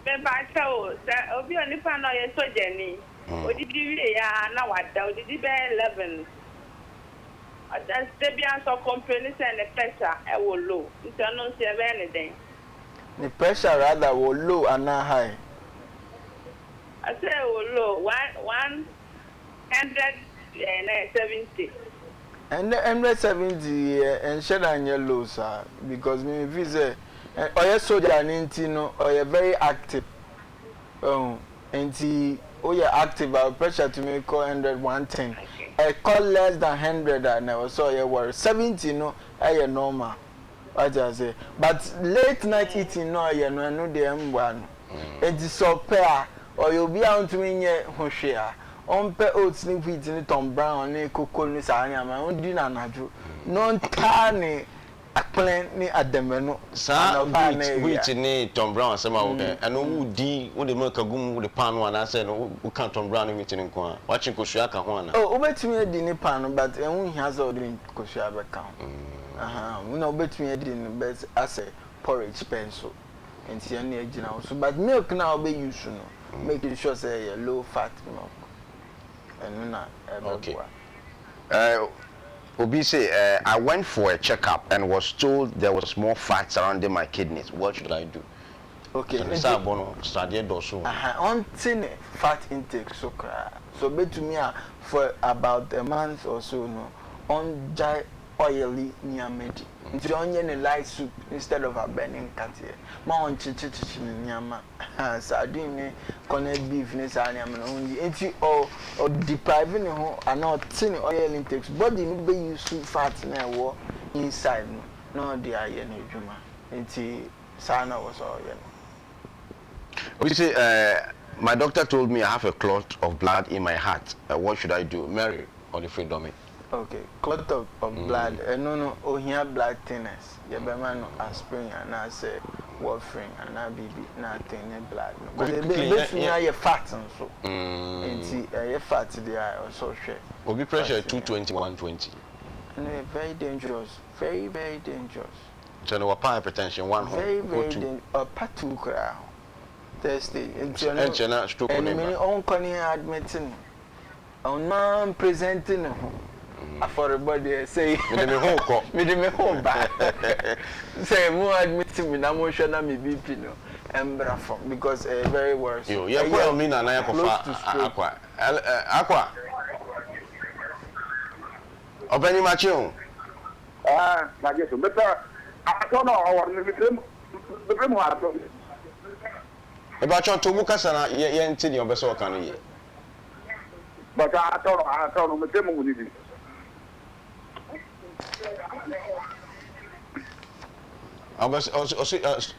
Mepakyɛw o, sɛ obi onipa na ɔyɛ sogyani, odidi wie a na wada, odidi bɛyɛ 11, ɔda da biara nso ɔcomplaini sɛ ne pressure ɛwɔ low, nti ɔno nso yɛbɛyɛ no dɛn? Ne pressure rather wɔ low anaa high? Ɔsɛ ɛwɔ low, 170. Ɛnɛ 170 yɛ ɛnhyɛ da nyɛ low saa because me feel sɛ ɔyɛ soldier ne nti no ɔyɛ very active ɛhu nti woyɛ active a pressure tumi kɔ 100 110 ɛkɔ less than 100 a na ɛwɔ sɛ ɔyɛ worry 70 no ɛyɛ normal wate aseɛ but late night eating no ɔyɛ no ɛno deɛ ɛmboa no nti sɛ ɔpɛ a ɔyɛ obi a ɔntumi nyɛ ho hwee a. Ɔmpɛ oats ne wheat ne Tom Brown ne koko ne saa nneɛma no, ɔndi no anadwo na ɔntaa ne akplɛ ne adɛmɛ no Saa anɔpa wheat anaa awia. wheat ne Tom Brown asɛm a woka yi, ɛno wodi, wode milk agu mu, wode paanoo anaasɛ no woka Tom Brown ne wheat no nko ara? Woakye nkosua aka ho anaa? Oh, wobɛtumi adi ne paanoo but ɛho nhia sɛ wode nkosua bɛka ho. Ahaa, wo na wobɛtumi adi no bɛs asɛ porridge pɛ nso. Nti ɛno ɛgyina wo so but milk no a wobɛ use no, make sure sɛ ɛyɛ low fat milk ɛno na Okay. ɛbɛboa. Eh, obi se eh, I went for a check up and was told there was more fat surrounding my kidneys, what should I do? Okay, Sɛ ne nti saa bɔ no, sradeɛ dɔɔso wɔ mu. aha, ɔnte ne fat intake so koraa. Sɛ ɔbɛtumi a for about a month or so no, ɔngyae oily nneɛma di. Nti ɔnyɛ ne light soup instead of abɛ ne nkateɛ. Ma ɔnkyekyekyekye ne nneɛma. Sardine ne corned beef ne saa nneɛma no ɔndi. Nti ɔ ɔ deprive ne ho anaa ɔte ne oil intake so. Body no bɛ use fat no a ɛwɔ inside no na ɔde ayɛ n'adwuma. Nti saa na ɛwɔ sɛ ɔyɛ no. Obi se eh, my doctor told me I have a clot of blood in my heart, what should I do? Mary ɔde firi Dɔme. Ok, clot of of blood ɛno no ohia blood thinners yɛbɛma no aspirin anaasɛ warfarin anaa biribi na athinne blood no but Kofi ebe quickly yɛ ebetumi yɛ ayɛ fat nso nti ɛyɛ fat deɛ a ɛwɔ sɛ ɔhwɛ Obi pressure fat yɛ no. 220 120. Ɛno yɛ very dangerous very very dangerous. Kyerɛ no wɔpa hypertension one ho Very kɔ very two. dangerous ɔpa two koraa ho third stage nti ɛno Ɛnkyɛ na stroke no ɛno reba. mene ɔnkɔ ne admit no. Ɔno ara mpresente ne ho afɔrebɔdeɛ sɛ Mede me ho rekɔ. mede me ho reba sɛ mo admit me na monhwɛ na me BP no mbra fam because ɛyɛ very worrisome. Yo, yɛkɔ Ɛyɛ Elmina na close yɛkɔfa to stroke. Akwa. El, eh, Akwa. Ɔpanyin makye o. Ah, magye so. Mepɛ atɔ no a ɔwɔ no, mepɛ mu, mepɛ mu atɔ. Mepakyɛw to bo kasa na yɛ yɛnte nea ɔpɛ sɛ ɔka no yie. But atɔ no atɔ no mepɛ mu ne bi. Ɔbɛ sɛ ɔsɛ ɔsɛ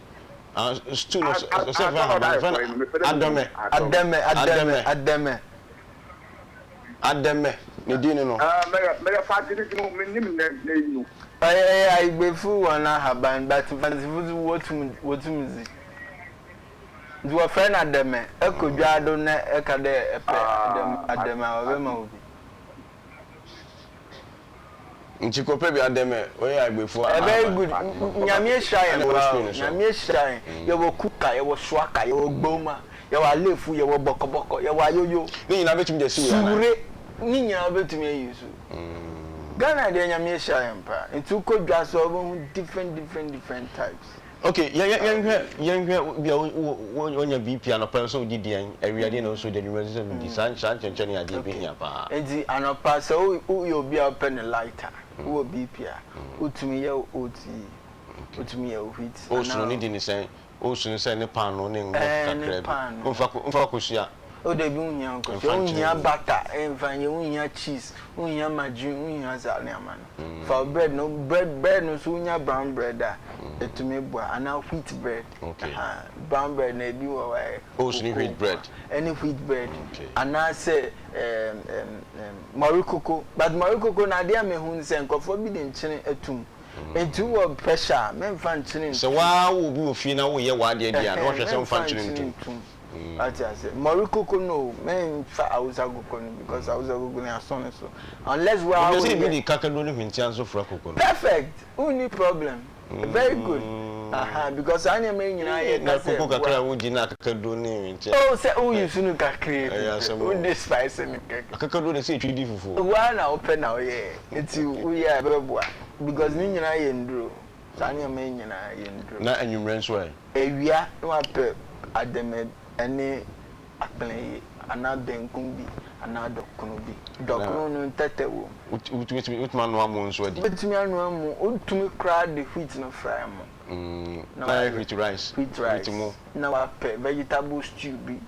ah stew no ɔsɛ ɔsɛ fɛn ahaban fɛn adɔmɛ. Adɛmɛ adɛmɛ adɛmɛ. Adɛmɛ ne din no no. Mɛyɛ mɛyɛ party ne ti no menim ne ne yi no. Ɔyɛ ɛyɛ Ayigbefo hɔn ahaban but Mfantsefo dze wotum wotum dzi. Ntsi wɔfrɛ no adɛmɛ. Ekɔ dwa do na eka dɛ epɛ adɛmɛ a, wɔbɛma wo bi. Ntsi kɔpɛ bi adɛmɛ, wei yɛ Agbefo Ɛyɛ very ahaban. good. Nyame ehyira Ɛna hɛn ɛwɔ paa screen o. no so. Nyame ehyira hɛn. Yɛwɔ kuka, yɛwɔ suaka, yɛwɔ gboma, yɛwɔ alefu, yɛwɔ bɔkɔbɔkɔ, yɛwɔ ayoyo. Ne nyinaa bɛtumi de asi wei anaa? Sure, ne nyinaa wobɛtumi ayi so. Ghana deɛ Nyame ehyira hɛn paa. Ntsi wokɔ dwa so a wobɛhu different different different types. Ok, yɛ yɛ yɛnhwɛ yɛnhwɛ bi a wo wo wonya BP anɔpa nso wodi deɛn, awia deɛn na nso wodi, anwummerɛ nso sɛ wodi, saa saa nkyɛnkyɛn ne adeɛ ɛbɛhia paa. Nti anɔpa sɛ wo woyɛ obi a wopɛ no light a, wowɔ BP a, wotumi yɛ wo oats yi, wotumi yɛ wo wheat Oats no anaa ne di ne sɛn? Oats no sɛ ne paanoo ne ngo ɛɛ ne kakra bi, paanoo. womfa womfa kosua? Oh dabi wonhia nkosua, Mfa nkyene wonhia ngu. butter mfa nyɛ, wonhia cheese, wonhia margarine, wonhia saa nneɛma no. Fa wo bread no, bread bread no nso wonya brown bread a, ɛtumi boa anaa wheat bread. Okay. Aha, brown bread no ebi wɔ hɔ a ɛyɛ Oats ne cocoa wheat bread. Ɛne wheat bread. Okay. Anaasɛ ɛɛm ɛɛm ɛɛm mɔre koko. But mɔre koko no adeɛ a mehu ne sɛ nkurɔfoɔ bi de nkyene atum. Nti wowɔ pressure a, memfa nkyene Sɛ ntum. woaa wowɔ obi wɔ fie na woyɛ w'adeɛ deɛ a, na Ɛhɛn, woahwɛ sɛ womfa memfa nkyene nkyene ntum. ntum. Wate aseɛ? Mɔre koko no o, mɛnfa Hausa koko no because Hausa koko no yɛasɔ no so unless wo ara Mepɛ sɛ ebi woyɛ. de kakaduro ne hwentia nso fra koko no. Perfect! Wonni problem. Very good. Aha, because saa nneɛma yi nyinaa yɛka Na sɛ koko kakra a boa. wodi na akakaduro ne hwentia. Oh, sɛ wo use no kakraa bi Ɛyɛ pɛ, asɛm o. wode spice no kɛkɛ. Akakaduro de sɛ etwi di fufuo. Wo ara na wopɛ na woyɛɛ, nti woyɛ a ɛbɛboa because ne nyinaa yɛ nnuro. Saa nneɛma yi nyinaa yɛ nnuro. Na anwummerɛ nso ɛ? Awia na wapɛ adɛmɛ ne akplɛye anaa banku bi anaa dɔkono bi. Dɔkono no ntɛtɛ wɔ mu. Wotumi wotumi anoa mo nso adi? Wobɛtumi anoa mo, wotumi koraa de wheat no fra mo. Na ayɛ wheat rice. Wheat rice. Wheat mo. Na wapɛ vegetable stew bi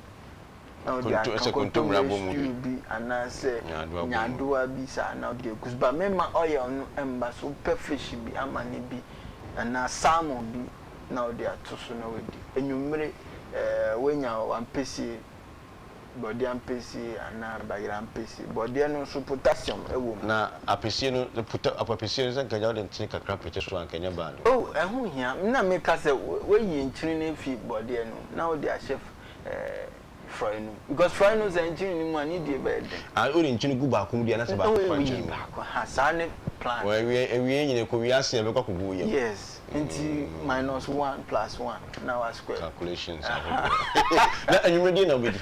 na wode Konto aka sɛ kontommire kontommire abɔ mu bi. stew bi anaasɛ Nyaadoa bɔ mu. nyaadoa bi saa na wode agu so. But memma oil no mma so, wopɛ fish bi ama no bi anaa salmon bi na wode ato so na woadi. Anwummere eh, woanya w'ampesie. Borɔdeɛ ampesie anaa bayerɛ ampesie. Borɔdeɛ no nso potassium wɔ mu. Na apesie no, pota, apesie no sɛ nka wode nkyene kakra pete so a nka ɛnyɛ bad o. Oh, ɛho hia. Na meka sɛ woayi nkyene no afi borɔdeɛ no mu na wode ahyɛ eh, frɔe no mu. Because frɔe no sɛ nkyene nni mu a ne die bɛyɛ den. Ah, wode nkyene gu baako mu deɛ na sɛ baako fa nkyene mu. Woyi baako, ha, saa ne plan. Wɔ awie, awie nyina ɛkɔ wie ase a ɛbɛkɔ akɔgu wo yam. Yes. Nti minus one plus one na wa square. Calculations ahodoɔ. Na anwummerɛ deɛ na wobɛdi?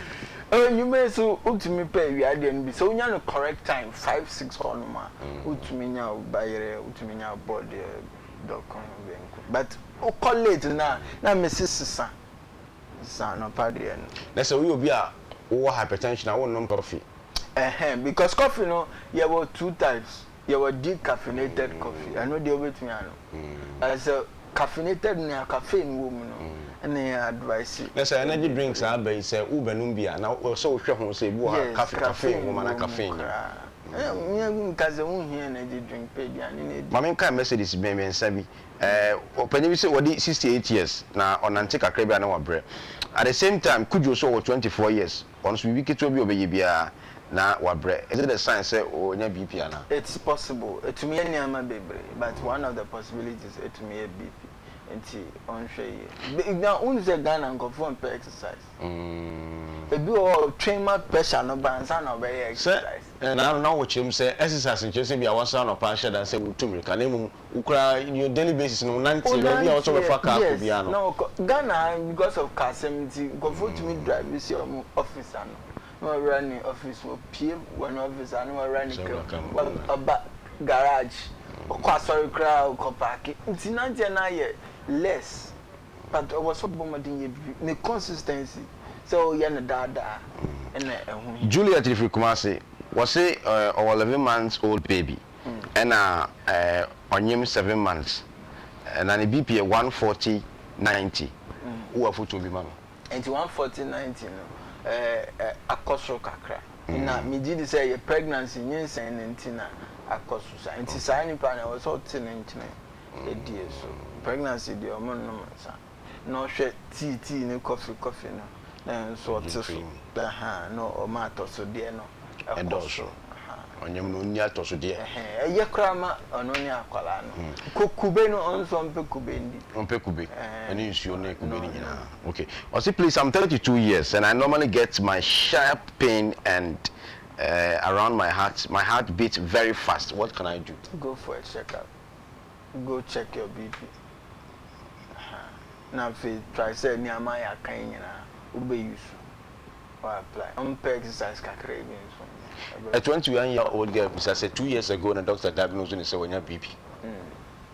Anwummerɛ nso wotumi pɛ awia deɛ no bi. Sɛ wonya no correct time five six hɔ nom a, wotumi nya wo bayerɛ, wotumi nya wo bɔdeɛ, dɔkono, banku. But wokɔ late no a, na mese sesa, sesa anɔpa deɛ no. Na sɛ woyɛ obi a wowɔ hypertension a wonnom coffee? Ɛhɛn, because coffee no yɛwɔ two types. Yɛwɔ decaffeinated coffee, ɛno deɛ wobɛtumi anom. But sɛ caffeinated nea caffeine wɔ mu no, ɛna yɛ advice. Na sɛ energy drinks a aba yi sɛ wobɛnom bi a, na ɛwɔ sɛ wohwɛ ho sɛ ebi wɔ hɔ a Yes, caffeine wɔ mu anaa caffeine wɔ mu caffeine nni mu. koraa. Me nka sɛ wonhia energy drink pɛ aduane na di. Ma menkae Mercedes mmiɛnsa bi. Ɛɛ ɔpanin bi sɛ wadi 68 years na ɔnante kakra bi a na wabrɛ. At the same time Kudjo nso ɔwɔ 24 years, ɔno nso biribi ketewa bi a ɔbɛyɛ biara na wabrɛ. Is it a sign sɛ ɔnya BP anaa? It's possible, ɛtumi yɛ nneɛma bebree but one of the possibilities ɛtumi yɛ BP nti ɔnhwɛ yie. Na wonim sɛ Ghana nkurɔfoɔ mpɛ exercise. Ebi wɔ hɔ a ɔtwɛn ma pressure no ba ansa na ɔbɛyɛ Sɛ exercise. na na wɔkyerɛ mu sɛ exercise nkyerɛ sɛ bi a wasɔre anɔpa ahyɛ da sɛ wotu mmirika na mmom wo koraa your daily basis no wonante baabi a wosɛ Wonanteɛ wobɛfa car akɔ yes biara no. na wɔkɔ Ghana ha because of car sɛm nti nkurɔfoɔ tumi drive si wɔn office ano. Na wawura ne office, wapue wɔ ne office a na wawura ne car mu, waba garage, ɔkɔ asɔre koraa a ɔkɔ paake. Nti nanteɛ no ayɛ less but ɔwɔ sɛ ɔbɔ mmɔden yɛ biribi. Ne consistency sɛ ɔyɛ no daa daa ɛna ɛho hia. Juliet firi Kumasi, wɔse ɔwɔ 11 months old baby ɛna ɔnyem 7 months na ne BP yɛ 140 90, wowɔ afotuo bi ma no? Nti 140 90 no ɛɛ akɔ soro kakra. Na megye di sɛ ɛyɛ pregnancy nyinsɛn no nti na akɔ so saa. Nti saa nipa no ɛwɔ sɛ ɔte ne nkyene die so. Pregnancy deɛ ɔmo nnom nsa. Na ɔhwɛ tea tea ne coffee coffee no na ɛno nso ɔte so. Ɛhaa na ɔma atɔsodeɛ no ɛkɔ soro. Ɔnyem no ɔnni atɔsodeɛ. Ɛhɛn, ɛyɛ koraa ma ɔno ne akwadaa no. Ko kube no, ɔno nso ɔmpɛ kube ndi. Ɔmpɛ kube ɛne nsuo ne kube no nyinaa. Okay. Ɔse please I'm 32 years and I normally get my sharp pain and uh, around my heart, my heart beats very fast. What can I do? Go for a checkup. Go check your BP. Na afei try sɛ nneɛma a yɛaka yi nyinaa wobɛ use. Ɔmpɛ exercise kakra bi nso nyɛ. A 21 year old girl bisa sɛ 2 years ago na doctor diagnose no sɛ wanya BP.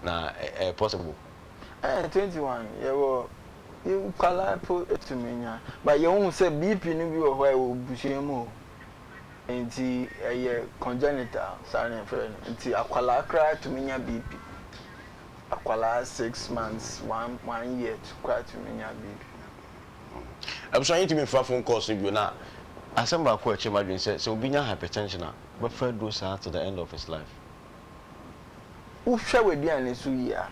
Na ɛyɛ possible? Ɛɛ 21 yɛwɔ nkwadaa mpo tumi nya but yɛhu sɛ BP no bi wɔ hɔ a ɛwɔ abusua mu o. Nti ɛyɛ congenital saa na yɛfrɛ no. Nti akwadaa koraa tumi nya BP. Akwadaa 6 months, one year koraa tumi nya BP. Abusua yɛntumi mfa phone calls no bio na asɛm baako a ɛkyerɛ m'adwene sɛ sɛ obi nya hypertension a ɔbɛfa aduro saa to the end of his life. Wohwɛ w'aduane so yie a,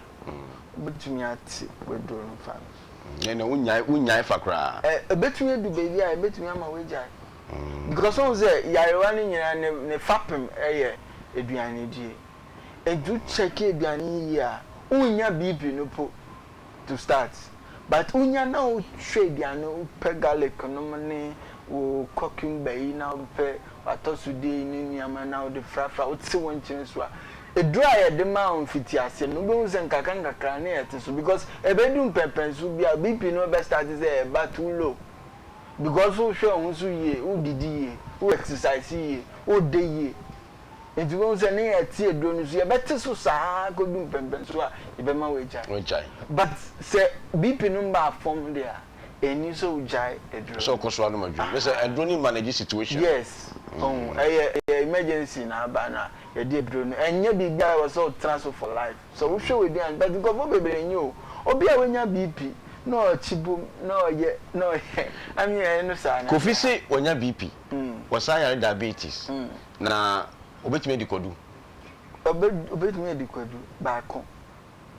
wobɛtumi ate w'aduro no fa no. Ɛnna wonyae wonyae fa koraa. Ɛ ɛbɛtumi adu baabi a ɛbɛtumi ama woagyae because wohu sɛ yarewa no nyinaa ne ne fapem yɛ aduanedie. Nti wo check aduane yi yie a, wonnya BP no po. to start but wonya na wo hwɛ aduane wo pɛ garlic nom ne wo cucumber yi na wo pɛ w'atɔsodeɛ yi ne nneɛma na wode frafra wo te wo nkyene so a aduro a yɛde maa wo mfitiaseɛ no wobɛhu sɛ nkakra nkakra ne ɛte so because ɛbɛdu mpɛmpɛnso bi a BP no bɛ start sɛ ɛba too low because wohwɛ wo ho so yie wodidi yie wo exercise yie wodɛ yie Enti wobɛhu sɛ ne yɛte aduro no so, yɛbɛte so saa ara kɔdu mpɛnpɛnsoɔ a yɛbɛma woagyae. Woagyae. But sɛ BP no mmaa fam deɛ a, ɛnni sɛ wogyae aduro no. Sɛ wokɔ so ara nom aduro no. Kyerɛ sɛ aduro no manage situation no. Yes. Ɔhu, ɛyɛ ɛyɛ emergency na aba na yɛde aduro no. Ɛnyɛ biribi a ɛwɔ sɛ wotena so for life. Sɛ wohwɛ w'aduane, but nkurɔfoɔ bebree nyɛ o. Obi a wanya BP na ɔkye bom na ɔyɛ na ɔyɛ, I mean ɛno saa no. Kofi se wanya BP, wasan yare diabetes. Na obetumi adi kwadu? Obetumi adi kwadu baako.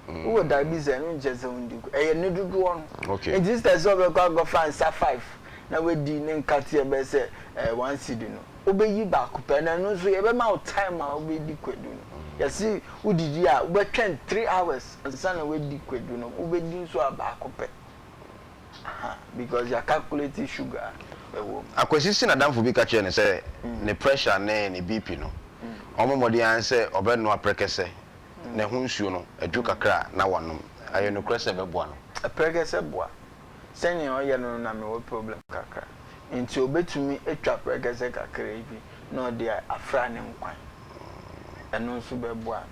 Wowɔ diabetes a, ɛno nkyerɛ sɛ wondi kwadu. Ɛyɛ ne dodoɔ no. Okay. Nti instead sɛ ɔbɛkɔ akɔfa nsa five. na wadi ne nkateɛ bɛyɛ sɛ eh, one cedi no, wobɛyi baako pɛ, na ɛno nso yɛbɛma wo time a wobɛdi kwadu no. Yɛse wodidi a, wobɛtwɛn 3 hours ansa na woadi kwadu no, wobɛdi nso a baako pɛ. Aha, because yɛ calculate sugar a ɛwɔ mu. Akwasi se n'adamfo bi ka kyerɛɛ no sɛ ne pressure ne ne BP no, ɔmmɔ mmɔden ara sɛ ɔbɛnoa prɛkɛsɛ na ɛho nsuo no adwo kakra a na wanom. Ɛyɛ nokorɛ sɛ ɛbɛboa no? Prɛkɛsɛ boa. Sɛnea ɔyɛ no no na mewɔ problem kakra. Nti obetumi atwa prɛkɛsɛ kakraa bi na ɔde afra ne nkwan. Ɛno nso bɛboa no.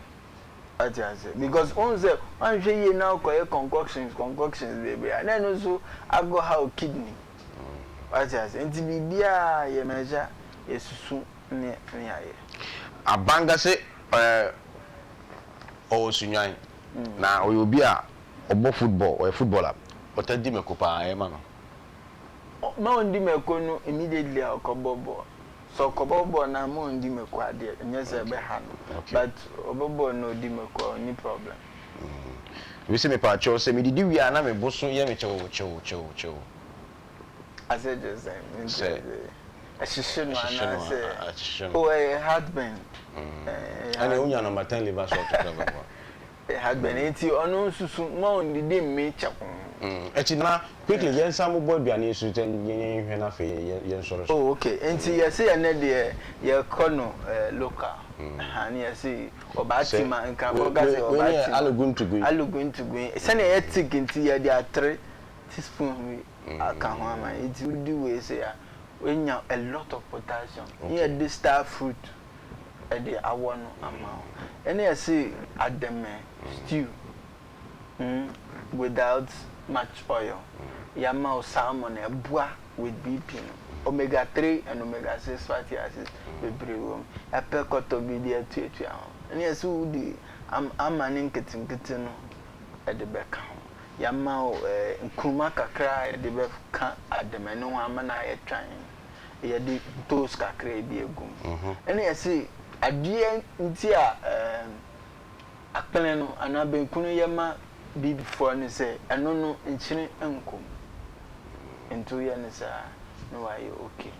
Wate aseɛ? Because wohu sɛ woanhwɛ yie na wokɔyɛ concoctions concoctions bebree a na ɛno nso akɔ haw kidney. Wate aseɛ? Nti biribiara yɛ measure, yɛsusu ne ne yɛayɛ. Abanga se ɔwɔ Sunyani na ɔyɛ obi a ɔbɔ football, ɔyɛ footballer. Ɔtaa di mako paa, ɛyɛ ma no. Ma ɔndi mako no immediately a ɔkɔbɔ bɔɔl. Sɛ ɔkɔbɔ bɔɔl no a ma ɔndi mako adeɛ, ɛnyɛ sɛ ɛbɛha no. But ɔbɔ bɔɔl na ɔdi mako a ɔnni problem. Obi se mepaakyɛw sɛ medidi wie a na me bo so yɛ me kyew kyew kyew kyew. Asɛ kyerɛ sɛn? Mente aseɛ. Ɛhyehye no anaasɛ? Oh ɛyɛ heartburn. Ɛnna wonya number 10 liver salt koraa bɛboa. Heartburn nti ɔno nso so ma ɔndidi mmee kyɛ ho. Ɛkyi na quickly yɛn san bobɔ aduane yi so sɛ yɛn nhwɛ na afei yɛn sɔre so. Oh okay nti yɛse ɛnɛ deɛ yɛkɔ no local aha ne yɛse ɔbaa tima nkrafoɔ ka sɛ ɔbaa tima aluguntugui aluguntugui sɛnea ɛyɛ thick nti yɛde atere teaspoon bi aka ho ama nti wodi wei sei a wonya a lot of potassium ne yɛde star fruit de awɔ no ama wo. Ɛna yɛse adɛmɛ stew mm without much oil. Yɛama wo salmon a ɛboa with BP no. Omega 3 and omega 6 fatty acids bebree wɔ mu. Yɛapɛ kɔtɔ bi de atuatua ho. Ɛna yɛse wode amane nketenkete no de bɛka ho. Yɛama wo nkruma kakra a yɛde bɛka adɛmɛ no ho ama no ayɛ twann. Yɛde toast kakra bi agu mu. Ɛna yɛse adeɛ nti a akpene no anaa banku no yɛ ma bibifoɔ ne sɛ ɛno no nkyene nkɔ mu. Nti woyɛ no saa na wayɛ okay.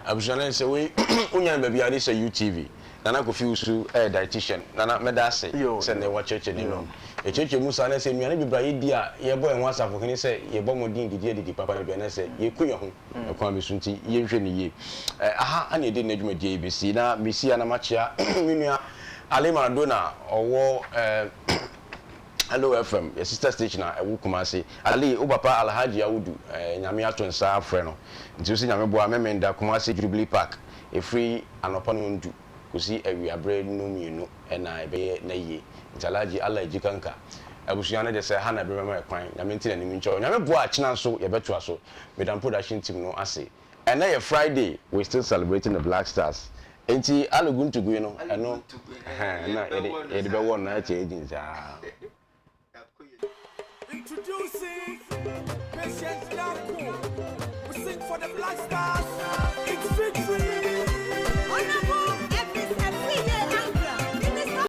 Abusua no sɛ wei wonya no baabi a wode sɛ UTV. Nana Kofi Owusu yɛ dietitian. Nana mɛda ase sɛ nnɛ woakyerɛkyerɛ n'anom. Yɛkyerɛkyerɛ mu saa na sɛ nnuane bebree a yɛdi a yɛbɔ yɛn ho asafohene sɛ yɛbɔ mmɔden didi adidi papa no aduane na sɛ yɛku yɛn ho ɛkwan bi so nti yɛnhwɛ no yie. Aha na yɛde nnɛ dwumadie yi bɛsi na mesi a na makyea me nua Ali Maradona ɔwɔ Hello FM, yɛ sister station a ɛwɔ Kumasi. Ali, wo papa Alhaji Audu, Nyame ato nsa afrɛ no. Nti wo sɛ Nyame boa a, Memenda, Kumasi Jubilee Park, ɛfiri anɔpa nondu kɔsi awia berɛ nnɔnmienu na ɛbɛyɛ n'ayie. Nti Alhaji, Allah agyi kanka. Abusua no de sɛ ha na ɛberɛ bɛma yɛ kwan. Nyame nte n'anim nkyɛ wo. Nyame boa a kyena nso yɛbɛtoa so. Meda Production team no ase. Ɛnɛ yɛ Friday, we still celebrating the Black Stars. Nti Aluguntugui no, ɛno, ɛhɛn, na yɛde, yɛde bɛwɔ no na ɛkyɛ engine saa. Introducing Patient Darko. We sing for the Black Stars.